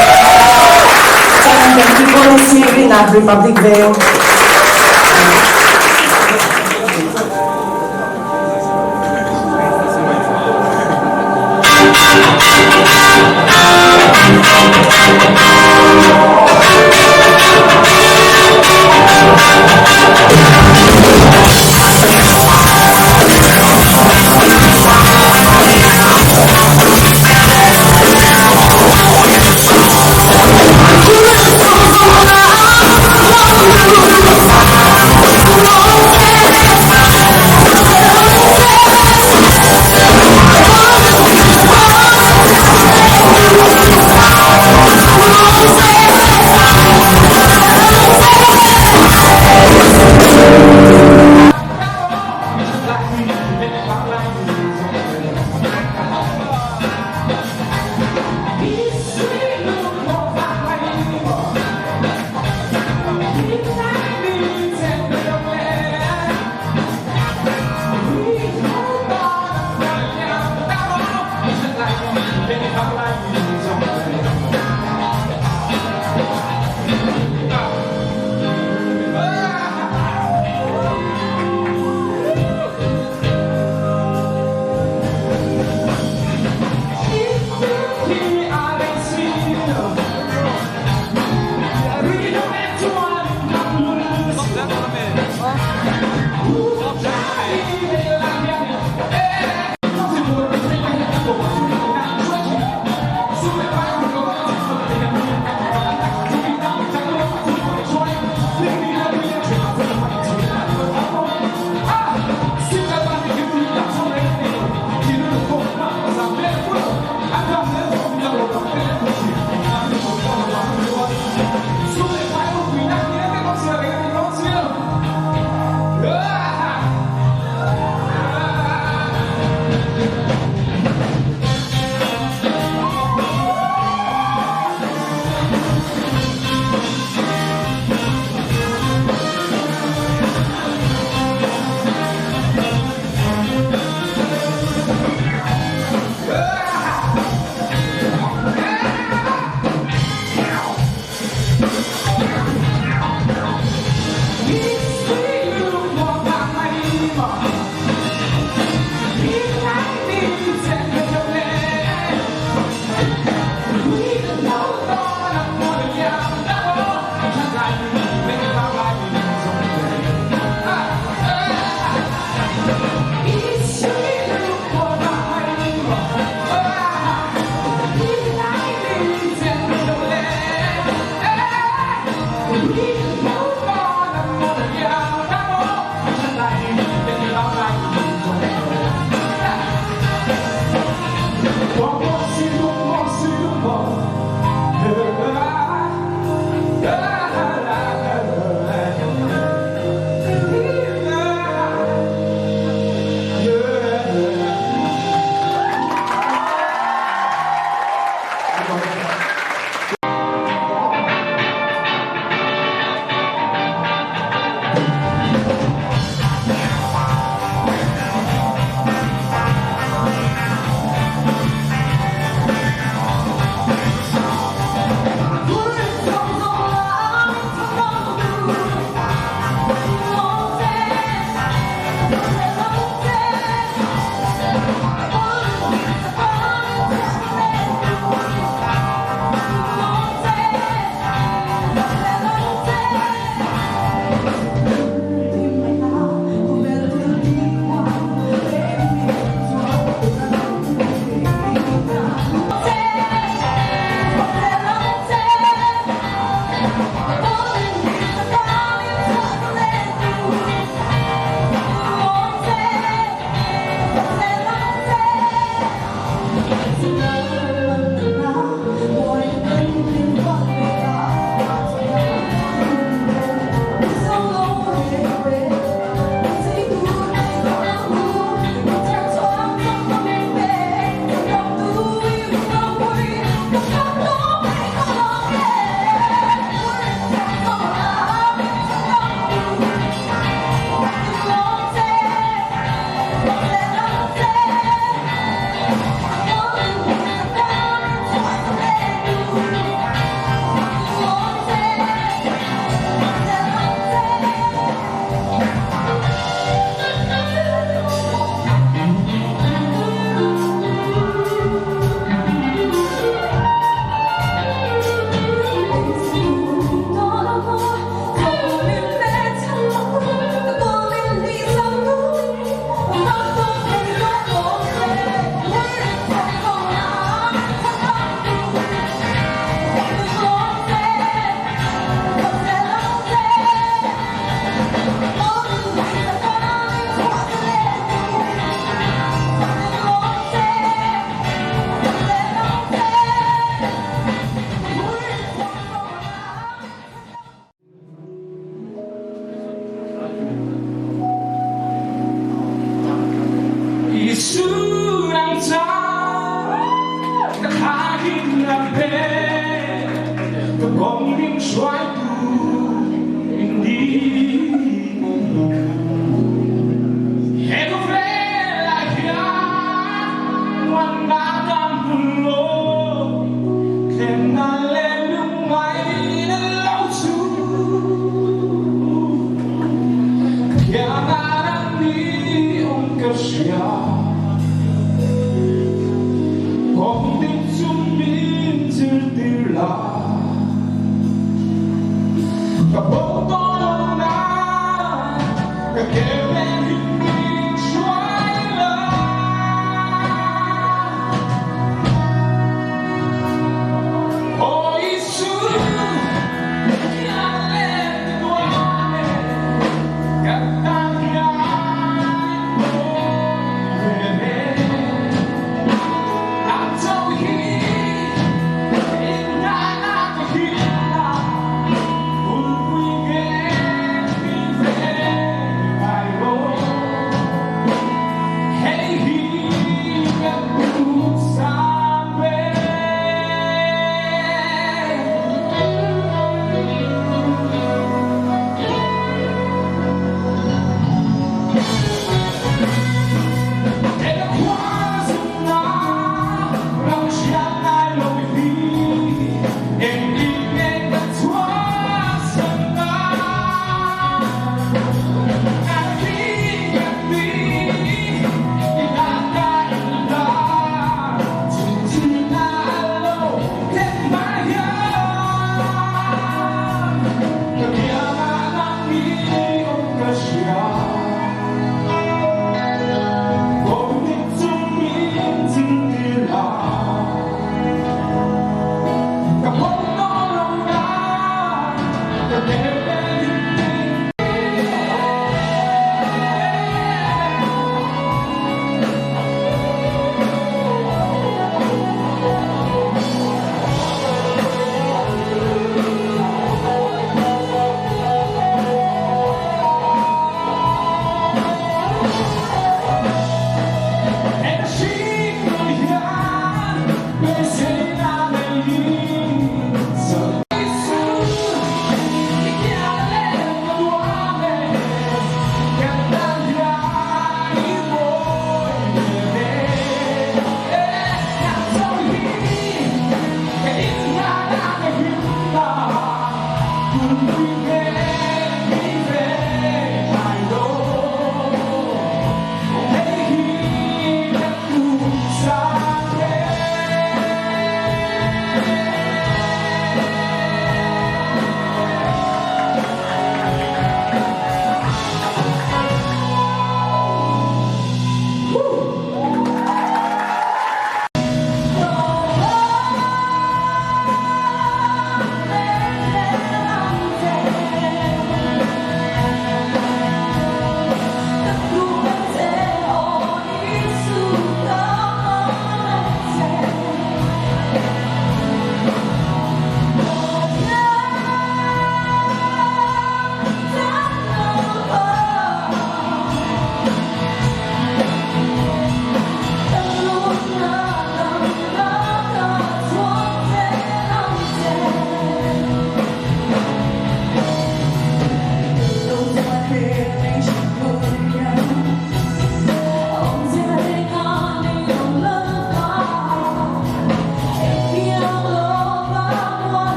chuan kan keyboardist hi Rina Republic Veng.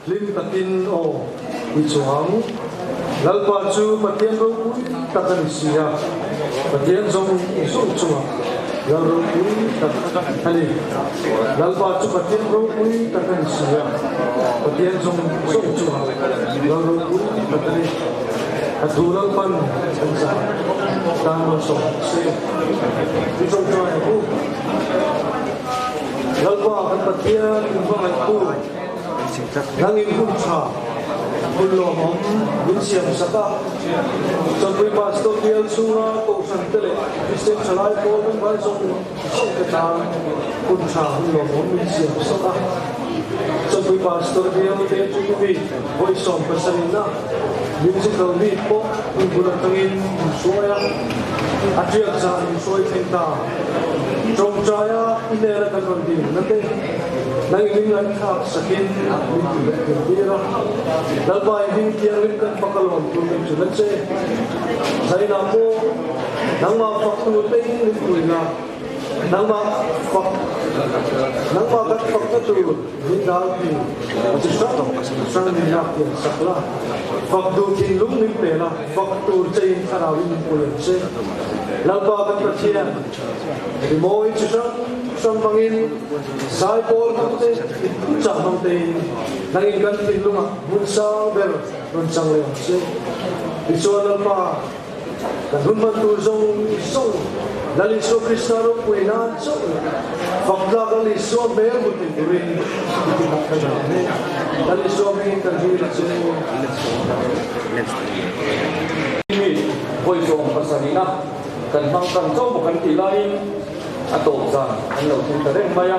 Hlim takin aw i chuang. Lalpa chu Pathian ropui tak a ni si a, Pathian zawng zawng chungah Lal ropui tak a ni. Lalpa chu Pathian ropui tak a ni si a, Pathian zawng zawng chungah Lal ropui tak a ni. A thu Lalpan kan zah tan malsawm se. I tawngtai ang u. Lalpa kan Pathian in hmangaihtu. Nangin hun tha, hun lawmawm min siam sak a. Chawnpui Pastor bial chhunga Kohhran te leh Kristian thalai pawl member zawng zawng te tan hun tha, hun lawmawm min siam sak a. Chawnpui Pastor bial te chu mi vawi 70 na musical meet pawh hun bul atangin min hruai a, a tiak zan min hruai thleng ta. Tawngtaia email a kan rawn dil na te nang in min ngaihthlak sakin min ti leh thei tir a. Lalpa i hming thianghlim kan fak alawm tur min chu na che. Zainah pawh nangmah fak tur te in min pui la, nangmah fak nangmah kan fakna tur min dal thei chi hrang hrang min lak thiam sak la, fak duh thinlung min pe la, fak tur che in thlarau in min pui ang che. Lalpa kan Pathian. Rimawi chi hrang hrang hmangin zaipawl hmang te, chah hmang tein nangin kan thinlungah hmun sang ber rawn chang leh ang che. Tichuan Lalpa, kan hun hman tur zawng zawng Lal Isua Krista ropui nan chauh leh fak tlak Lal Isua hmel hmu thei turin i ti tak kan ang e. Lal Isua hmingin kan hil a che. Mi vawi 70na Kan hmang tan chauh maw kan tih laiin a tawp zan an lo thleng ta reng mai a.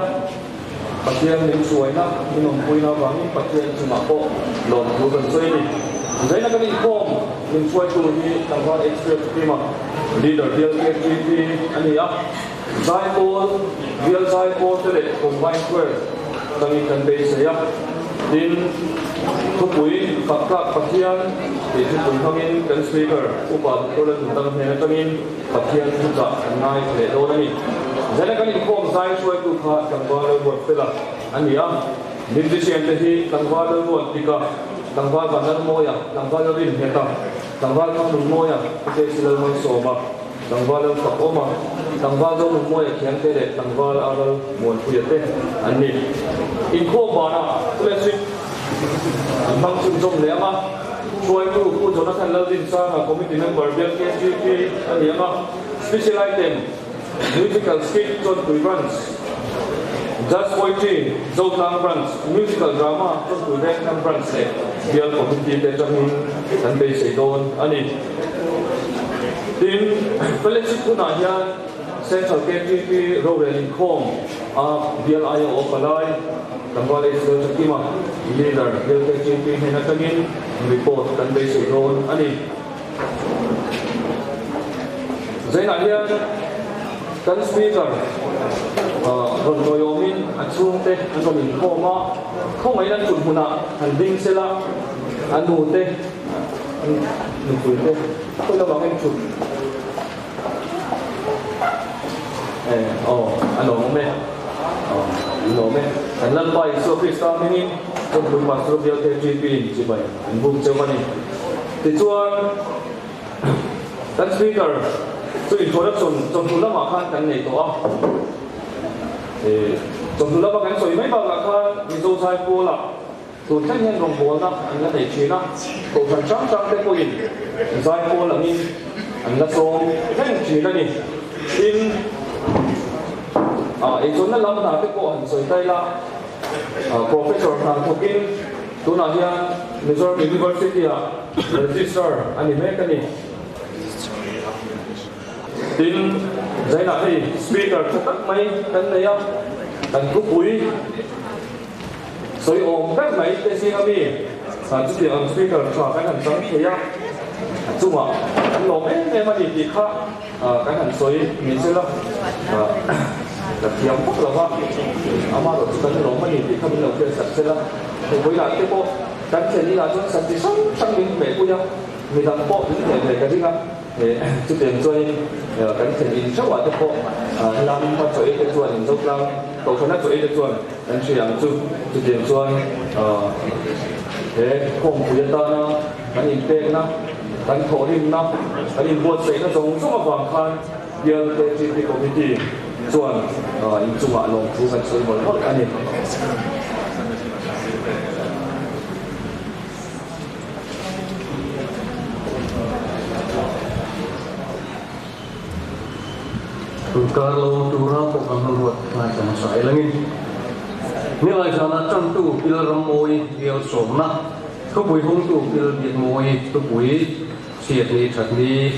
Pathian min hruaina, min awmpuina avangin Pathian chungah pawh lawmthu kan sawi a ni. Zaina kan inkhawm min hruaitu hi Tlangval Expert Team-a Leader bial KGP a ni a. Zaipawl, bial zaipawl te leh Combined Choir tangin kan beisei a. Tin, thupui fak tlak Pathian tih thupui hmangin kan Speaker Upa Doctor Lalnundang hnen atangin Pathian thuchah kan ngai leh dawn a ni. Zaina kan inkhawm zai hruaitu kha Tlangval Lalruatfela a ni a. Musician te hi Tlangval Lalruatdika, Tlangval Vanlalmawia, Tlangval Lalrinheta, Tlangval Thangnunmawia, Pu Jc Lalmalsawma, Tlangval Lal Fak Awma, Tlangval Zonunmawia Thiangte leh Tlangval Aral Muanpuia te an ni. Inkhawm banah Fellowship an hmang chhunzawm leh ang a, hruaitu Pu Jonathan Laldinsanga Committee Member bial KGP a ni ang a, Special Item, Musical Skit Chawnpui Branch, Just Poetry Zotlang Branch, Musical Drama Chawnpui Vengthlang Branch leh Bial Committee te atangin an beisei dawn a ni. Tin, Fellowship hunah hian Central KTP rorel inkhawm a bial aia awm palai Tlangval Israel Chakima, Leader, Bial KTP hnen atangin report kan beisei dawn a ni. Zainah hian kan Speaker rawn tawiawmin a chhungte an rawn inkhawm a, khawngaih an kut hmunah han ding sela, a nute, Nupui te khawi lamah nge thut e aw a lawmawm e aw a lawm e kan Lalpa Isua Krista hmingin Chawmpui Pastor Bial KGP in chibai an buk cheu a ni tichuan kan speaker chu introduction chawhnu lamah khan kan nei tawh a e chawhnu lama kan sawi mai bakah khan Mizo Zaipawl-ah Tun thleng hian rawngbawlna an la nei thin a, kohhran hrang hrang te pawhin zaipawl angin an la sawm reng thin a ni. Tin, eizawnna lam hna te pawh han sawi ta ila, Professor hna thawkin tunah hian Mizoram University-ah Registrar a ni mek a ni. Tin, zainah hei Speaker tha tak mai kan nei a, kan thupui, Sawi awm ber mai te zinga mi san chutiang ang speaker tha kan han chang thei a, a chungah kan lawm em em a ni tih kha kan han sawi ni sela ka thiam vak lo va, amaherawh chu kan lawm a ni tih kha min lo hriat sak sela, hei vawilah te pawh kan thlen inah chuan san chi hrang hrang min hmeh pui a, midang pawh min hmeh ve ka ring a. Chutiang chuanin kan thlen in theuhah te pawh helam hma chaw ei te chuan in Zotlang Kohhrana chaw ei te chuan kan hria ang chu. Chutiang chuan. He khawmpui atana kan inpekna, kan thawhrimna, kan inbuatsaihna zawng zawng avang khan Bial KTP Committee chuan inchungah lawmthu kan sawi mawlh mawlh a ni. Tunkar lo tura pawh kan rawn ruat ngaithla hmasa e langin Nilai zana tantu Pil Rammawi bial sawmna thupui hungtu Pil Biakmawi thupui chhiatni thatni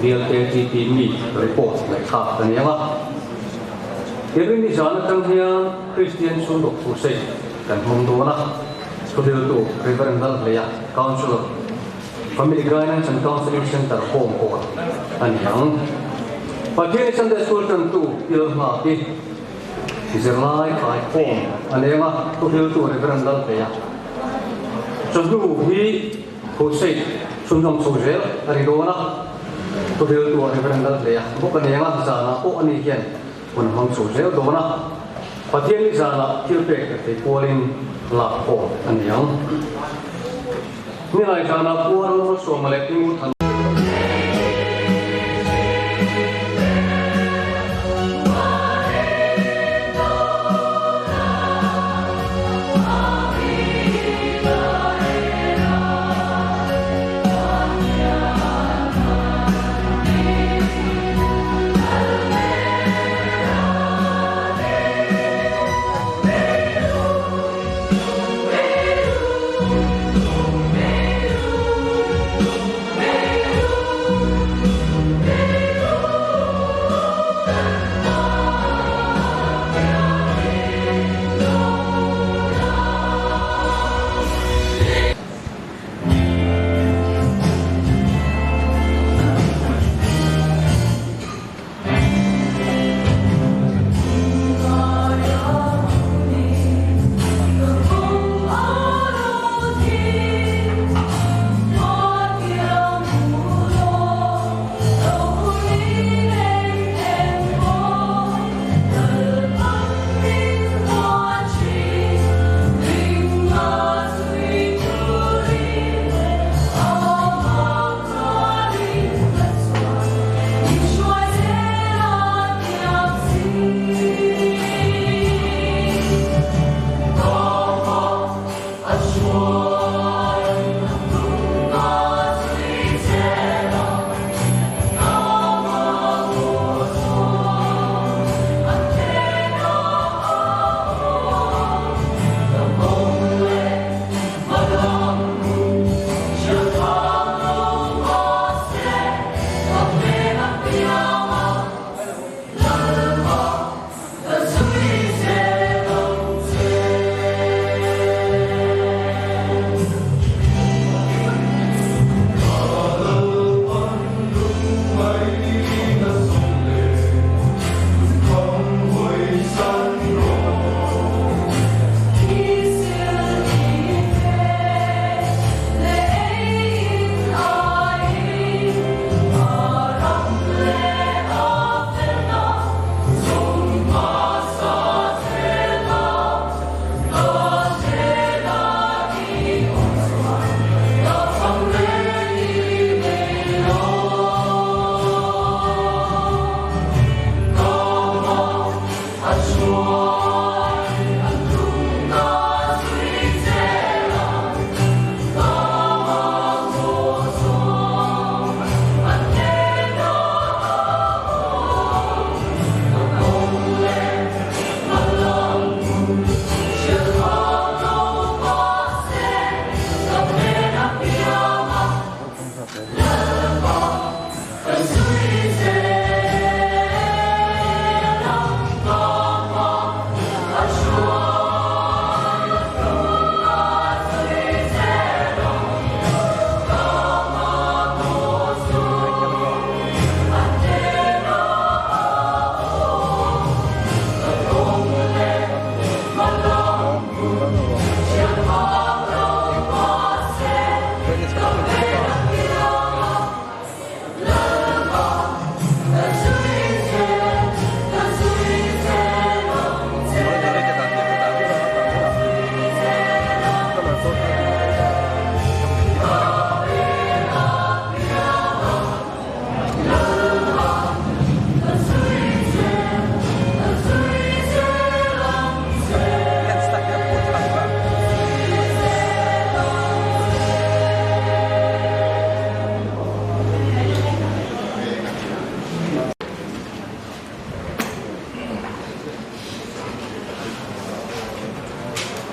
bial KTP meet report ngaihthlak a ni ang a. Irini zan atang hian Kristian chhungkaw crusade kan hmang dawn a, thuhriltu Rev. Lalhleia, Councillor, Family Guidance and Counselling Centre home pawh a ni ang. Pathian Sunday School tantu Pil Nghaki zirlai kai khawm a leng a, thuhriltu Rev. Lalhleia. Chawhnu hi Crusade chhunzawm chho zel a ni dawn a, thuhriltu Rev. Lalhleia bawk a leng a, zanah pawh ani hian hun a hmang chho zel dawn a. Pathian ni zanah thil pek ka thei kualin lak khawm a ni ang. Nilai zanah Pu Arul Malsawma leh Pi Ngurthan.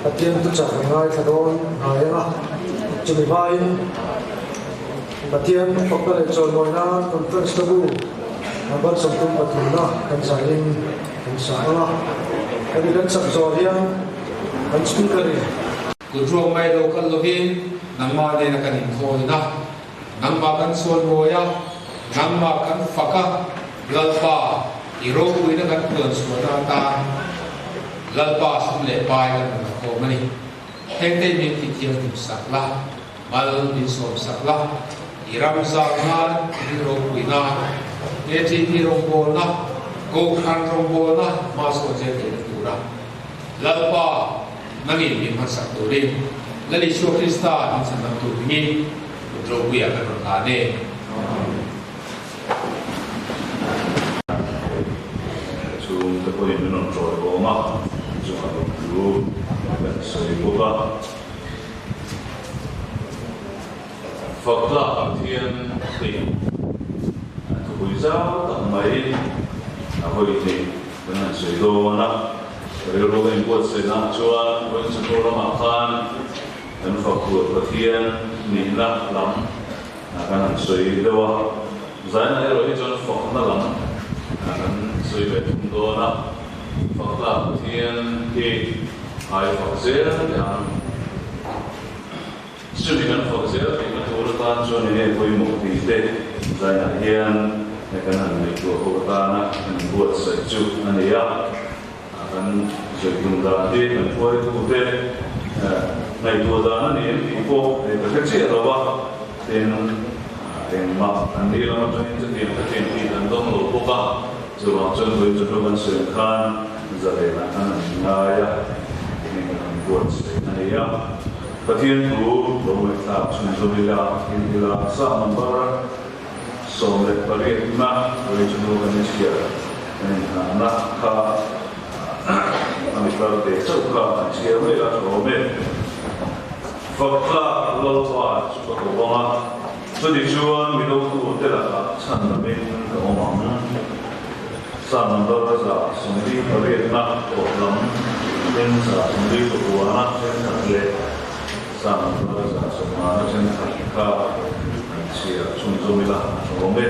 Pathian thuchah kan ngaithla dawn hnai ang a, chumi hmain Pathian fakna leh chawimawi nan Conference ka bu number 33 na kan zaiin kan sa ang a, hemi kan sak zawh hian kan Speaker in. Kut ruak mai lo kal lovin nangmah nena kan inkhawina, nangmah kan chawimawi a, nangmah kan fak a, Lalpa, i ropuina kan puan chhuahna atan Lalpa sum leh pai kan rawn khawm a ni. Hengte min ti thianghlim sak la, mal min sawm sak la, i ram zau nan, i ropui nan, KTP rawngbawlna, Kohhran rawngbawlna hma sawn zel theihna tura Lalpa nangin min hmansak turin Lal Isua Krista min chhan dam tur hmingin kut ropuiah kan rawn hlan e. Chhungte pawhin min rawn tawi awm a, chungah rawn thu kan sawi bawk a. Faktlak Pathian tih thupui zau tak mai a hawi hnih kan han sawi dawn a. Rilru ka inbuatsaihnaah chuan vawiin chhunhnu lamah khan kan fak tur Pathian nihna lam Kan han sawi deuh a, zaina erawh hi chuan fakna lam kan sawi ve thung dawn a, faktlak Pathian hi ai fak zel teh ang. Chumi kan fak zel theihna tur atan chuan enge pawimawh tih te zainah hian kan han ngaihtuah ho atana kan inbuatsaih chu a ni a. Kan zirtum dan hi kan hruaitute ngaihtuah dan a ni em tih pawh ka hre chiah lo a, tin engmah an ni lam atangin chutiang ka thiam tih kan dawng lo bawk a, chuvang chuan vawiin chu hnu kan sawi ang khan zalenah kan han ngai a, heng kan han buatsaih a ni a. Pathian thu lo ngaihthlak chhunzawm ila, thil ila sa number 18 na vawiin chu hnu kan inchhiar kan inhnahna kha a mi kal ve chauh kha an chhiar mai a tha awm e. Faktlak Lalpa chu ka ko ang a, chuti chuan mi dotute lakah chhan lamin ka awm ang. Psalm number 178 na tawp lam then 79 na thenkhat leh Psalm number 150 na thenkhat kha an chhiar chhunzawm ila a tha awm e.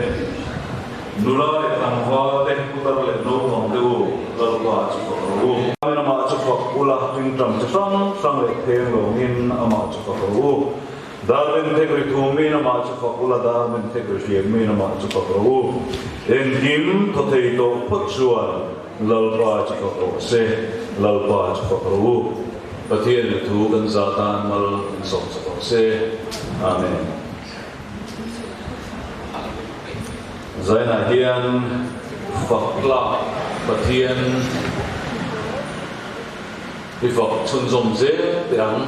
Nula leh tlangval te, putar leh naupang te u, Lalpa chu fak rawh u. Amen Amah chu fak ula, tingtang chi hrang hrang leh pheng lawngin Amah chu fak rawh u. Dar ben thek ri thumin Amah chu fak ula, dar ben thek ri hriammin Amah chu fak rawh u. Engkim thaw thei tawh phawt chuan Lalpa chu fak rawh se, Lalpa chu fak rawh u. Pathian leh thu kan za tan mal min sawm chak rawh se. Amen. Zainah hian fak tlak Pathian i fak chhunzawm zel teh ang.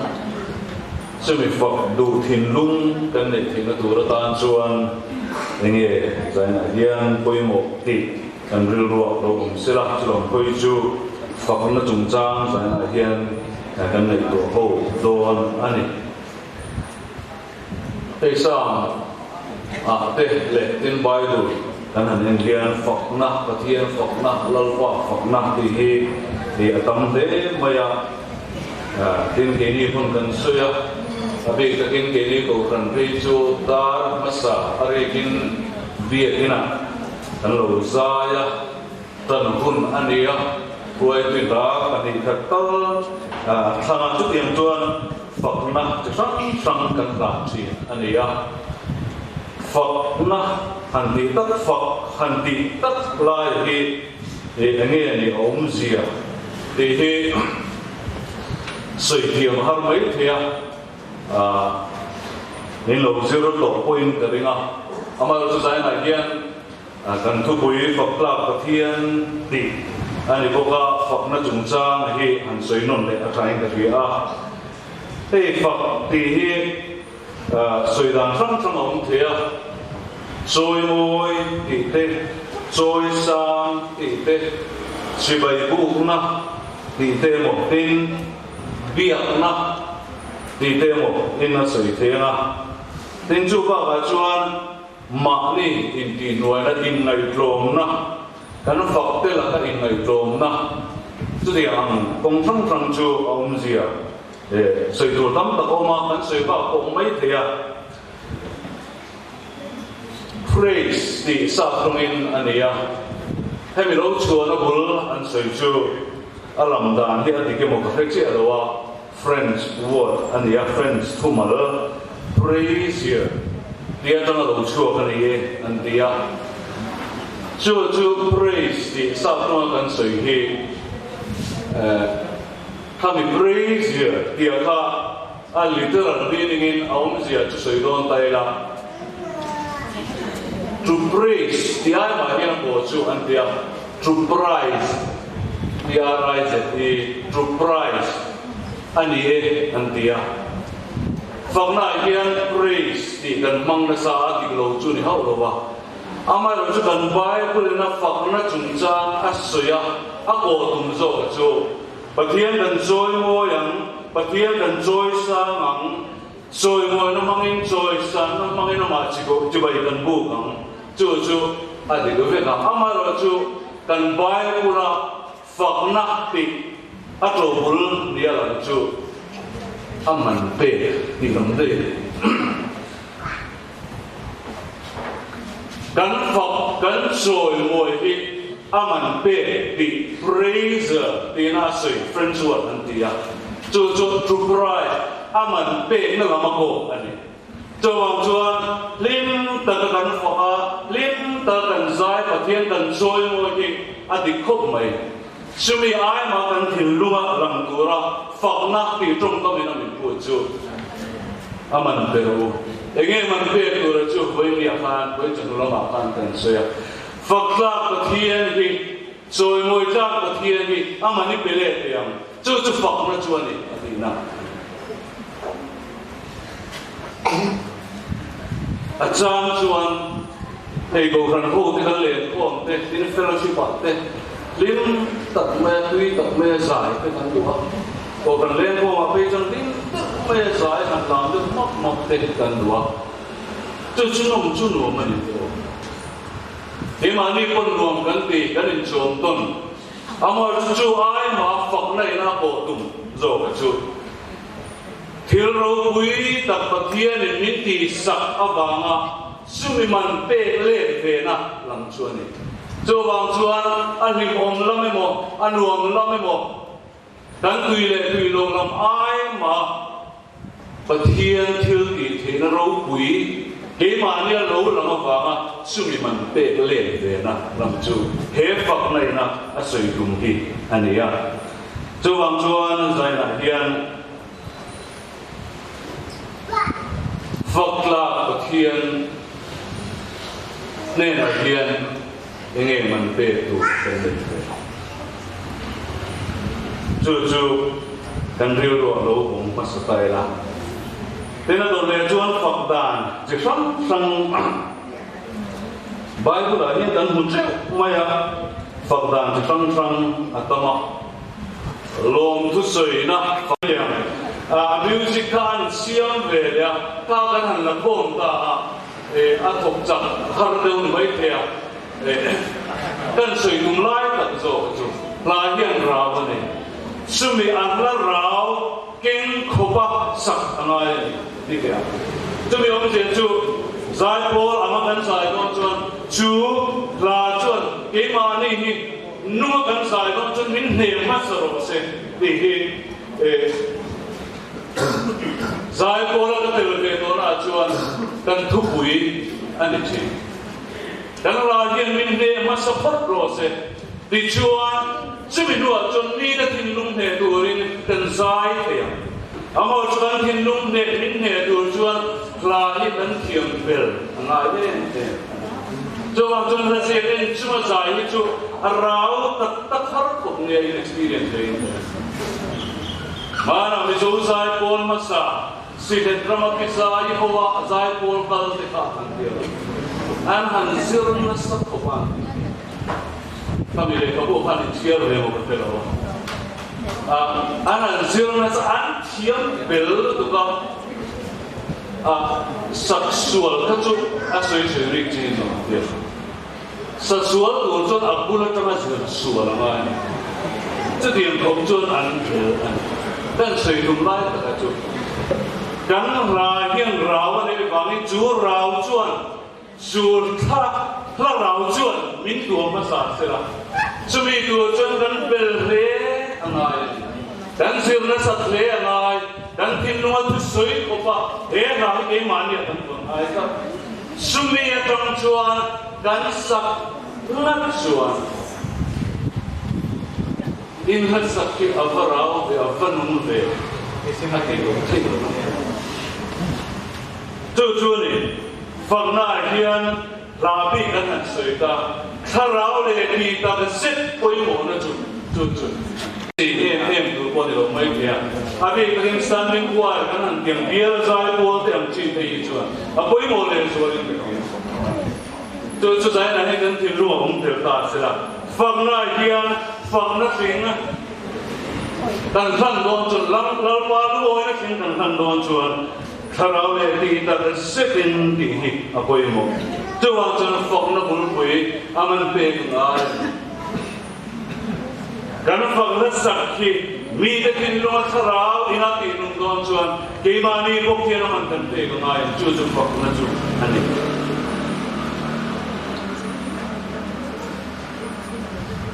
Chumi fak duh thinlung kan neih theihna tur atan chuan enge zainah hian pawimawh tih kan rilruak lo awm sela, chulawm pawih chu fakna chungchang zainah hian kan ngaihtuah ho dawn a ni. Hei Psalm ah te leh tin Bible kan han en hian fakna, Pathian fakna, Lalpa fakna tih hi hi a tam hle mai a. Tin keini hun kan sawi a, a bik takin keini Kohhran phei chu dar hmasa a rikin biakinah kan lo zai a, tan hun a ni a, hruaitu dar 2 khat tal thlang a, chutiang chuan Fakna chi hrang hrang kan hlan thin a ni a, fakna han tih tak fak han tih tak lai hi eng nge ni a awmzia tih hi sawi thiam a har mai thei a, min lo zir tawh pawhin ka ring a, amaherawhchu zainah hian Kan thupui Faktlak Pathian tih a ni bawk a, fakna chungchang hi han sawi nawn leh a thain ka hria a. Hei fak tih hi sawi dan hrang hrang a awm thei a, chawimawi tih te, chawisang tih te, chibai bukna tih te emaw tin biakna tih te emaw in a sawi thei ang a. Tin chu bakah chuan Mahni intihhnuaina inngaihtlawmna, kan fak te laka inngaihtlawmna, chutiang ang kawng hrang hrang chu a awmzia. Sawi tur tam tak a awm a, kan sawi bak pawh mai thei a. Praise tih sap tawngin a nei a, hemi lo chhuahna bul an sawi chu a lam dan hi a dik emaw ka hre chiah lo a, French word a ni a, French thumal praiser tih atanga lo chhuak a ni e an ti a, chu chu praise tih sap tawnga kan sawi hi khami praiser tih a kha A literal meaning in a awmzia chu sawi dawn ta ila, To praise tih ai mah hian a pawh chu an ti a, to prize, P-R-I-Z-E, to prize a ni e an ti a. Fakna ah hian praise tih kan hmang nasa a dik lo chu ni hauh lo va, amaherawhchu chu kan Bible in a fakna chungchang a sawi a, a kawh tum zawk a chu. Pathian kan chawi mawi ang, Pathian kan chawi sang ang, chawi mawina hmangin, chawi sanna hmangin amah chibai kan buk ang. Chu chu a dik vek a. Amaherawhchu kan Bible-a fakna tih a tobul nia lang chu a man pek tih lam daih a ni. Kan fak, kan chawimawi hi a man pek tih praiser tiin a sawi, French word an ti a, chu chu to prize, a man pekna lam a kawk a ni. Chuvang chuan hlim taka kan fak a, hlim taka kan zai Pathian kan chawimawi hi a dik khawp mai. Chumi aima kan thinlunga lang tura fakna tih tawngkamin a min put chu a man pe rawh u. Enge man pek tura chu vawinia khan, vawi chawhnu lamah khan kan sawi a. Fak tlak Pathian hi, chawimawi tlak Pathian hi a man i pe let thei ang. Chu chu fakna chu a ni a tihna. A chang chuan hei Kohhran ho te kan lenkhawm te, tin fellowship ah te hlim tak maia tui tak maia zai te kan duh a. Kohhran lenkhawm ah phei chuan hlim deuh maia zai han lam deuh map map te kan duh a. Chu chu nawm chu nuam a ni tawh. Keimahni pawn nuam kan ti, kan inchawm tawn. Amah chu chu aima fakna in a pawh tum zawk a chu. Thil ropui tak Pathianin min tihsak avanga chumi man pek let vena lam chu a ni. Chuvang chuan a hlimawm lam emaw, a nuam lam emaw, kan tui leh tui loh lam aima Pathian thil tih theihna ropui keimahnia lo lang avanga chumi man pek let vena lam chu he fakna ina a sawi tum hi a ni a. Chuvang chuan zainah hian fak tlak Pathian hnenah hian enge man pek tur kan nei ve? Chu chu kan rilruah lo awm hmasa ta ila. Tin a dawt leh chuan fak dan chi hrang hrang Bible-ah hian kan hmu teuh mai a, fak dan chi hrang hrang a tam a. Lawmthu sawina hian a music kha an siam ve leh a, kha kan han la khawm ta a, a thawk chak har deuh ni mai thei a, kan sawi tum lai tak zawk chu hla hian rau a nei. Chumi an la rau keng khawpa sak a ngai a ni ti thei a. Chumi awmzia chu zaipawl anga kan zai dawn chuan chu hla chuan keimahni hi Nunga kan zai dawn chuan min hnem hmasa rawh se tih hi zai pawla ka tel ve tawhnaah chuan kan thupui a ni thin. Kan ral hian min hne hmasa phawt rawh se tichuan chumi hnuah chuan mite thinlung hneh turin kan zai thei ang. Amaw chu kan thinlung hneh min hneh tur chuan hla hi kan thiam fel a ngai em em a ni. Chuvang chuan hla ziak en chunga zai hi chu a rau tak tak har khawp nge in experience ve in hria. Hmanah Mizo zai pawl hmasa Sihlet rama pi zai ho a zai pawl kal te kha an ti a lo. An han zir nasa khawp a an ti. Khami lehkhabu khan in chhiar ve maw ka hre lo a. An han zir nasa an thiam bel lutuk a. A saksual kha chu a sawi sawi rik chin in awm tir. Sasual tur chuan a bul atanga zir sual a ngai a ni. Chutiang khawp chuan an hel a ni. Kan sawi tum lai taka chu kan hla hian rau a neih vangin chu rau chuan Sur thla hla rau chuan min tuam hmasa sela, chumi tur chuan kan bel hle a ngai a ni. Kan zir nasat hle a ngai, kan thinlunga thusawi khawpa he hla hi keimahni a kan vawn ngai tlat. Chumi atang chuan kan sak ngat chuan inhlatsak hi a va rau ve, a va nung ve a ti lo thei lo. Chu chu a ni. Faknaah hian hla bik an han sawi ta, thlarau leh tih tak zet pawimawhna chu chu chu tih em em tur pawh ni lo mai thei a. A bik takin standing choir kan han tiang bial zai pawl te ang chi phei hi chuan a pawimawh leh zualin ka hria. Chu chu zainah hian kan thinlung a awm tel ta sela, faknaah hian fakna tling kan hlan dawn chuan Lalpa luawina tling kan hlan dawn chuan, Thlarau leh tih tak zetin tih hi a pawimawh. Chuvang chuan fakna bulpui a man pek ngai a ni. Kan fakna sak hi mite thinlunga thlarau ina tih nung dawn chuan keimahni bawk hian a man kan pek a ngai a ni. Chu chu fakna chu a ni.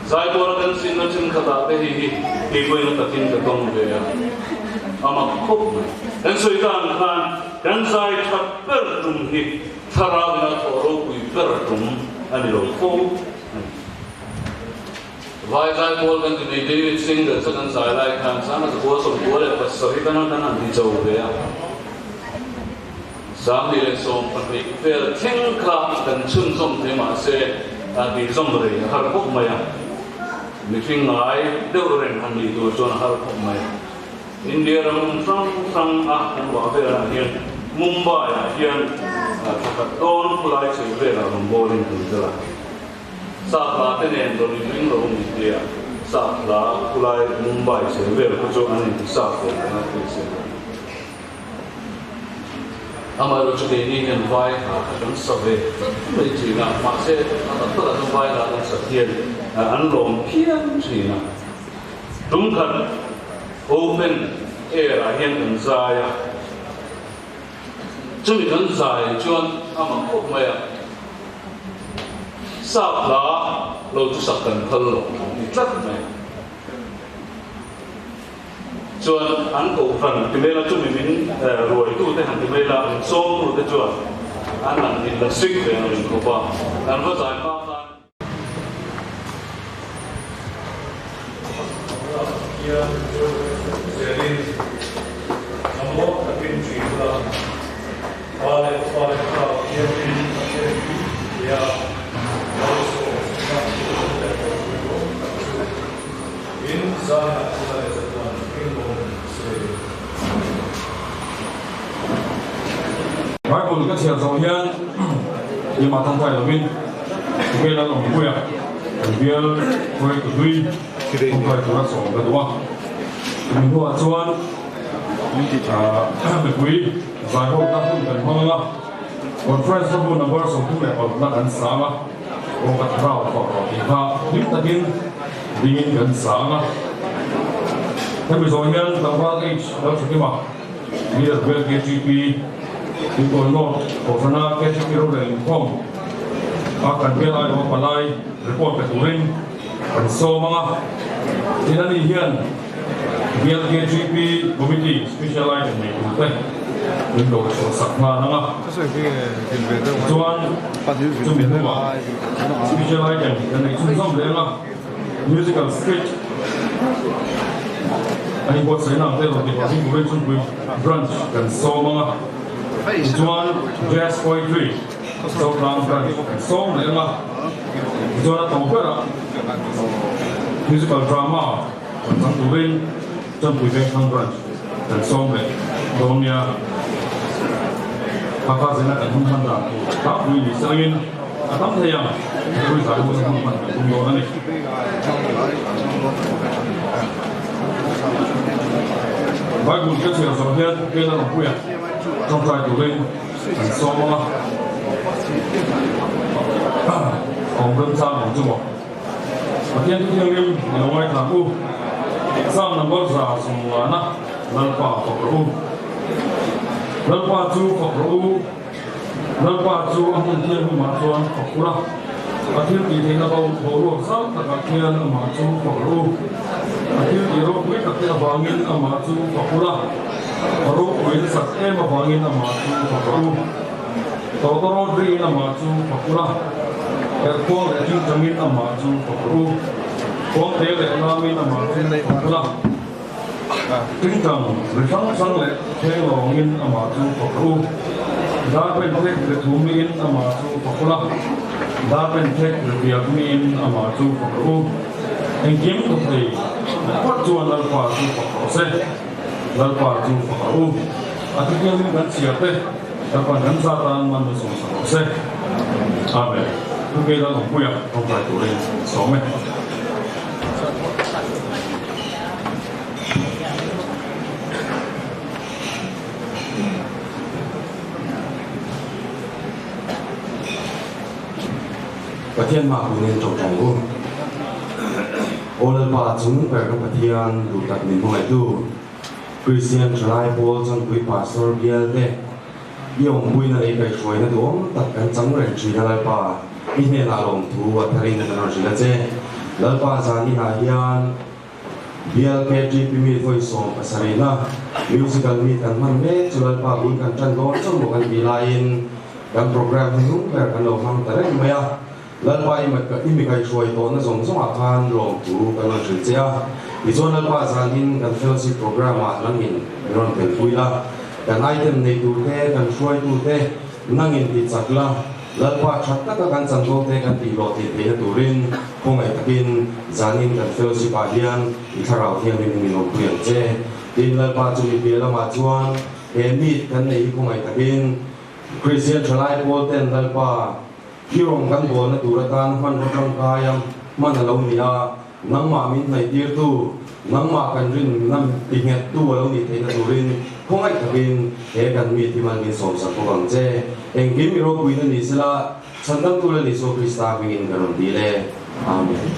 Zaipawl kan sinna thenkhatah te hi hi keipawhin a takin ka tawng ve a, a mak khawp mai. Kan sawi ta ang khan kan zai that ber tum hi thlarau ina thawh ropui ber tum a ni lo fo a ni. Vai zaipawl kan ti nei David Singer chu kan zai lai khan Sanga Zakua 97 kan han han ti cho ve a. 2012 vel thleng kha kan chhunzawm thei mahse a tihzawm rei a har khawp mai a, mihring ngai deuh reng han nih tur chuan a har khawp mai. India ram hmun hrang hrang a kan vah velah hian Mumbai ah hian thakhat dawn khulai chei velah rawn bawlin kan tel a, sap hla te nen rawn inring lo ni tia sap hla khulai Mumbai chei vel khu chu an inti sap ve ang a tih se. Amaherawhchu keini hian vai hla kha kan sa ve tlat mai thin a, mahse a tak takah chuan vai hla kan sat hian an lawm phian thin a. Tum khat open air ah hian kan zai a, chumi kan zai chuan a mak khawp mai a, sap hla lo chu sak kan phal lo an ti tlat mai a. Chuan an kohhran ti mai la, chumi min ruaitute han ti mai la, min sawmtute chuan an han inla sik ve ang rin khawp a, an va zai hma khan. Pathian chu zelin a maw takin ṭin la, Pa leh Fa leh Thlarau Thianghlim Pathian tia malsawmna leh ropui rawng tak chu In zainah tuna leh chatuan rinawm se. Bible ka chhiar zawh hian keimah tawngtai lovin Khawvel an awm pui a, kan bial hruaitu hlui tawngtai tura sawm ka duh a. Chumi hnuah chuan mipui zaihawtna hun kan hmang ang a, conference na hun number 36 kan sang a. Aw ka thlarau fak rawh tih kha hlim takin dingin kan sa ang a. Hemi zawng hian tlangval H Lalthakima, Leader Bial KGP, Tuikawi North Kohhrana KGP rorel inkhawm a kan bial aiawh a palai report pe turin kan sawm ang a. Tin ani hian Bial KGP Committee Special Item nei turte min lo chhuahsak nghal ang a. Tichuan chumi hnuah Special Item kan nei chhunzawm leh ang a, Musical Skit a inbuatsaihna ang te rawn ti hlawhtling turin Chungpui Branch kan sawm ang a. Tichuan Jazz Poetry Zotlang Branch kan sawm leh ang a. Tichuan a tawp berah Musical Drama rawn chang turin Champui Vengthlang Branch kan sawm leh dawn nia. Hakha zela kan hun hman dan tur tlangpui ni selangin a tam thei ang mipui zai hun hun hman kan tum dawn a ni. Bible ka chhiar zawh hian Ena Rawmpuia tawngtai turin kan sawm ang a, awm remchang ang chu maw. Pathian Thuthianghlim i lo ngaithla ang u. Psalm number 150. Lalpa fak rawh u. Lalpa chu fak rawh u. Lalpa chu a hmun thianghlimah chuan fak ula, a thil tih theihna bo boruak zau takah khian amah chu fak rawh u. A thil tih ropui takte avangin amah chu fak ula, a ropui nasat em avangin amah chu fak rawh u. Tawtawrawt riin amah chu fak ula, herhkuang leh tingtangin amah chu fak rawh u. Kawngte leh lamin amah chu fak ula. Tingtang ri hrang hrang leh thleng lawngin amah chu fak rawh u. Dar pen thek ri thum miin amah chu fak ula, dar pen thek ri biak miin amah chu fak rawh u. Engkim ka thei phawt chuan Lalpa chu fak rawh se. Lalpa chu fak rawh u. A thutiangin kan chhiar te Lalpa'n kan za tan man hmasawm sak rawh se. Amen. Pu Kei Lalawmpuia tawngtai turin sawm e. Pathian hma hun in tawngtai u. Aw Lalpa chung ber ka Pathian duh tak min hmangaihtu Kristian Thalai Pawl Changpui Pastor bial te i awmpuina lei kaihhruaina duhawm tak kan chang reng thin a Lalpa i hnenah lawmthu a tharin kan rawn hrilh a che. Lalpa zan inah hian Bial KTP Meet vawi 77na Musical Meet kan hman mek chu Lalpa bul kan tan dawn chauh maw kan tih laiin kan program hnuhnung ber kan lo hmang ta reng mai a. Lalpa i i mi kaihhruai tawhna zawng zawngah khan lawmthu kan rawn hrilh che a. Tichuan Lalpa zanin kan fellowship program ah nangin min rawn telpui la, kan item nei turte, kan hruaitute nangin ti chak la, Lalpa that taka kan chanvo te kan tih hlawh tih theihna turin khawngaih takin zanin kan fellowship ah hian i thlarau thianghlim in min awmpui ang che. Tin, Lalpa chu mi piah lamah chuan he meet kan neih hi khawngaih takin Kristian thalai pawl ten Lalpa hi rawng kan bawlna tur atan hmanraw tangkai a hman a lo ni a, nangmah min hnaihtirtu, nangmah kan rin na ti nghettu a lo nih theihna turin khawngaih takin he kan meet hi mal min sawmsak bawk ang che. Engkim i ropuina ni sela, Chhandamtu Lal Isua Krista hmingin ka rawn dil e. Amen.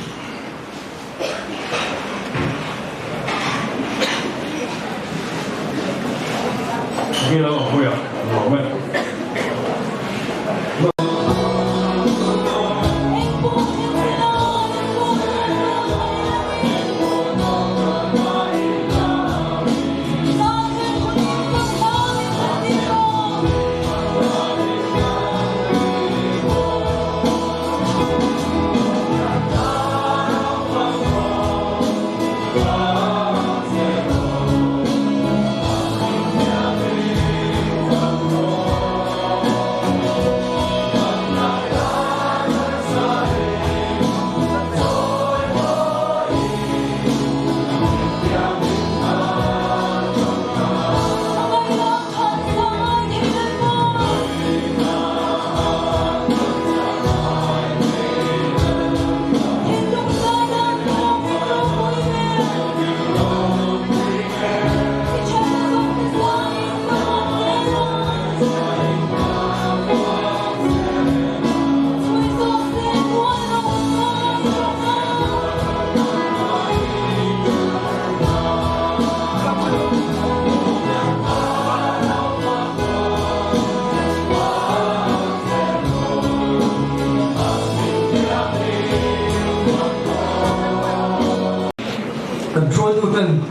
Kan hruaituten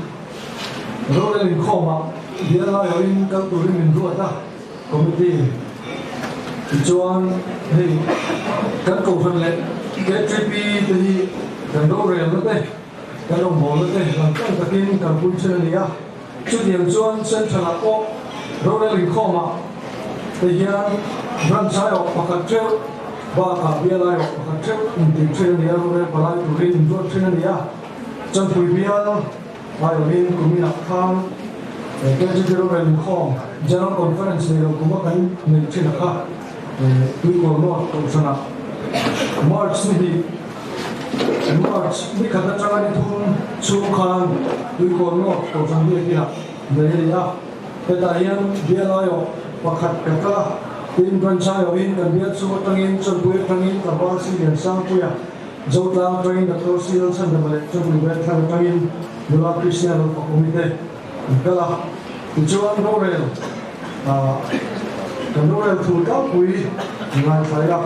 rorel inkhawmah bial laiawhin kal turin min ruat a, committee tichuan hei kan kohhran leh KTP te hi kan rorelna te kan rawngbawlna te langtlang takin kalpui thin a ni a. Chutiang chuan Central-ah pawh rorel inkhawmah te hian branch aiawh pakhat theuh bakah bial aiawh pakhat theuh intir thin a ni a, rorel palai turin inruat thin a ni a. Chanpui bial aiawhin kuminah khan KGB rorel inkhawm General Conference nei lo kuma kan neih thin a kha Tuikawl North Kohhranah March ni hnih March ni khat atanga ni thum chhung khan Tuikawl North Kohhran biakinah nei a ni a. Hetah hian bial aiawh pakhat ka kal a, tin branch aiawhin kan bial chhung atangin Chawnpui atangin Tlangval Si Liansangpuia, Zotlang atangin Doctor C Lalchhandama leh Chawnpui Vengthlang atangin Nula Kristian Lalfakawmi te. Kan kal a, tichuan rorel kan rorel thu tlangpui ngaithla ila.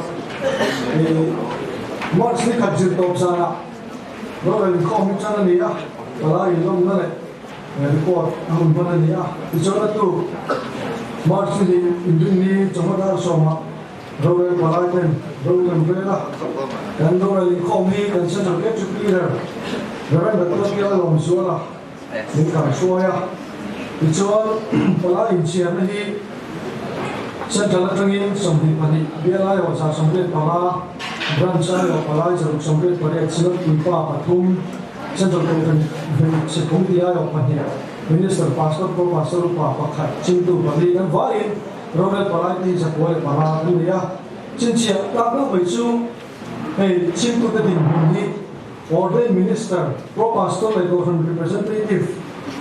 March ni khat zir tawp zanah rorel inkhawm hi tan a ni a, palai inlawmna leh report a hun hman a ni a. Tichuan a tuk March ni hnih inrinni chawhma dar sawmah rorel palai ten rorel an rel a. Kan rorel inkhawm hi kan Central Catholic Leader Rev. Doctor Kiala Lawmzuala Min kan hruai a, tichuan palai inchhiarna hi Central atangin 22 bial aiawh 185, Branch aiawh palai 168, Synod puipa pathum, Central Kohhran hmeichhe phungti aiawh pahnih, Minister, Pastor, Pro Pastor upa pakhat, chingtu pali kan vaiin rorel palai te hi 105 an ni a. Chhinchhiah tlak deuh mai chu hei chingtute dinhmun hi Ordained Minister, Pro Pastor leh Kohhran Representative,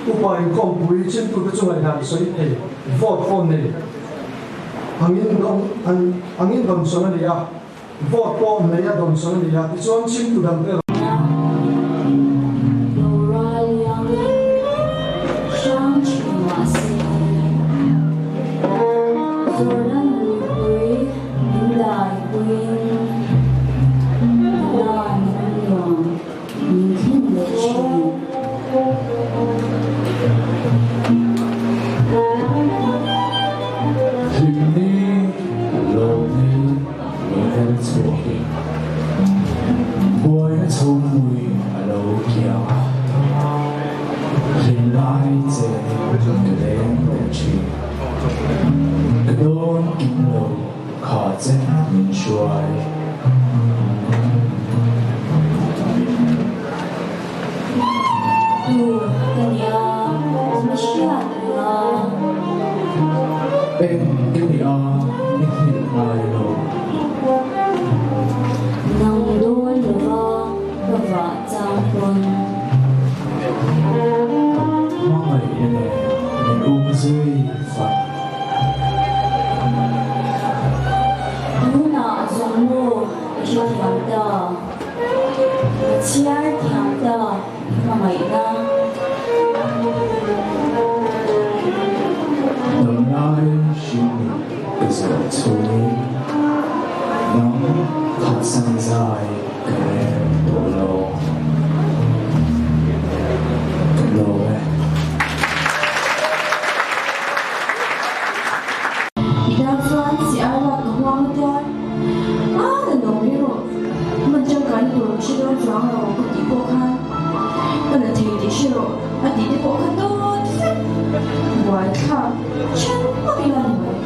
Upa inkhawmpui chhimtute chu ngaihdan sawi thei, vote pawh nei angin angin dawnsawn a ni a, vote pawh nei a dawnsawn a ni a, tichuan chhimtu dangte erawh. Hlimni lawmni lo her chhuak in buaina chhungpui a lo kiang a, hlimlai chenin ka leng leh thin. Ka dawn kim lo kha chen min hruai. Tu ka nia, mi hriat anga. Eng ka nia, mi nghilh ngai lo. Nang dawn lova ka vah chang pawn. Hmangaihna nen min um zui fat. Tunah zawng maw i hrethiam ta, ka chhiar thiam ta i hmangaihna. Damlai hringnun ka zawh chhungin nang phatsan zai ka rel tawh lo. Ka lawm e. I tan chuan chi ai lak ka huam a tia, a la lo mai rawh, hman tangkaina tur ka hre dawn chuang lo ka tih pawh khan ka la thei tih hre rawh a tih te pawh kha dawt vek, buaithlak then hmak ila ni mai.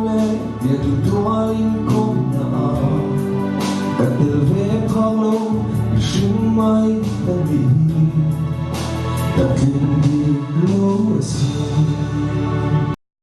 le biakin tual inkhawmna ah kan tel ve phak lo mihring mai kan nih hi kan tling bik lo a si.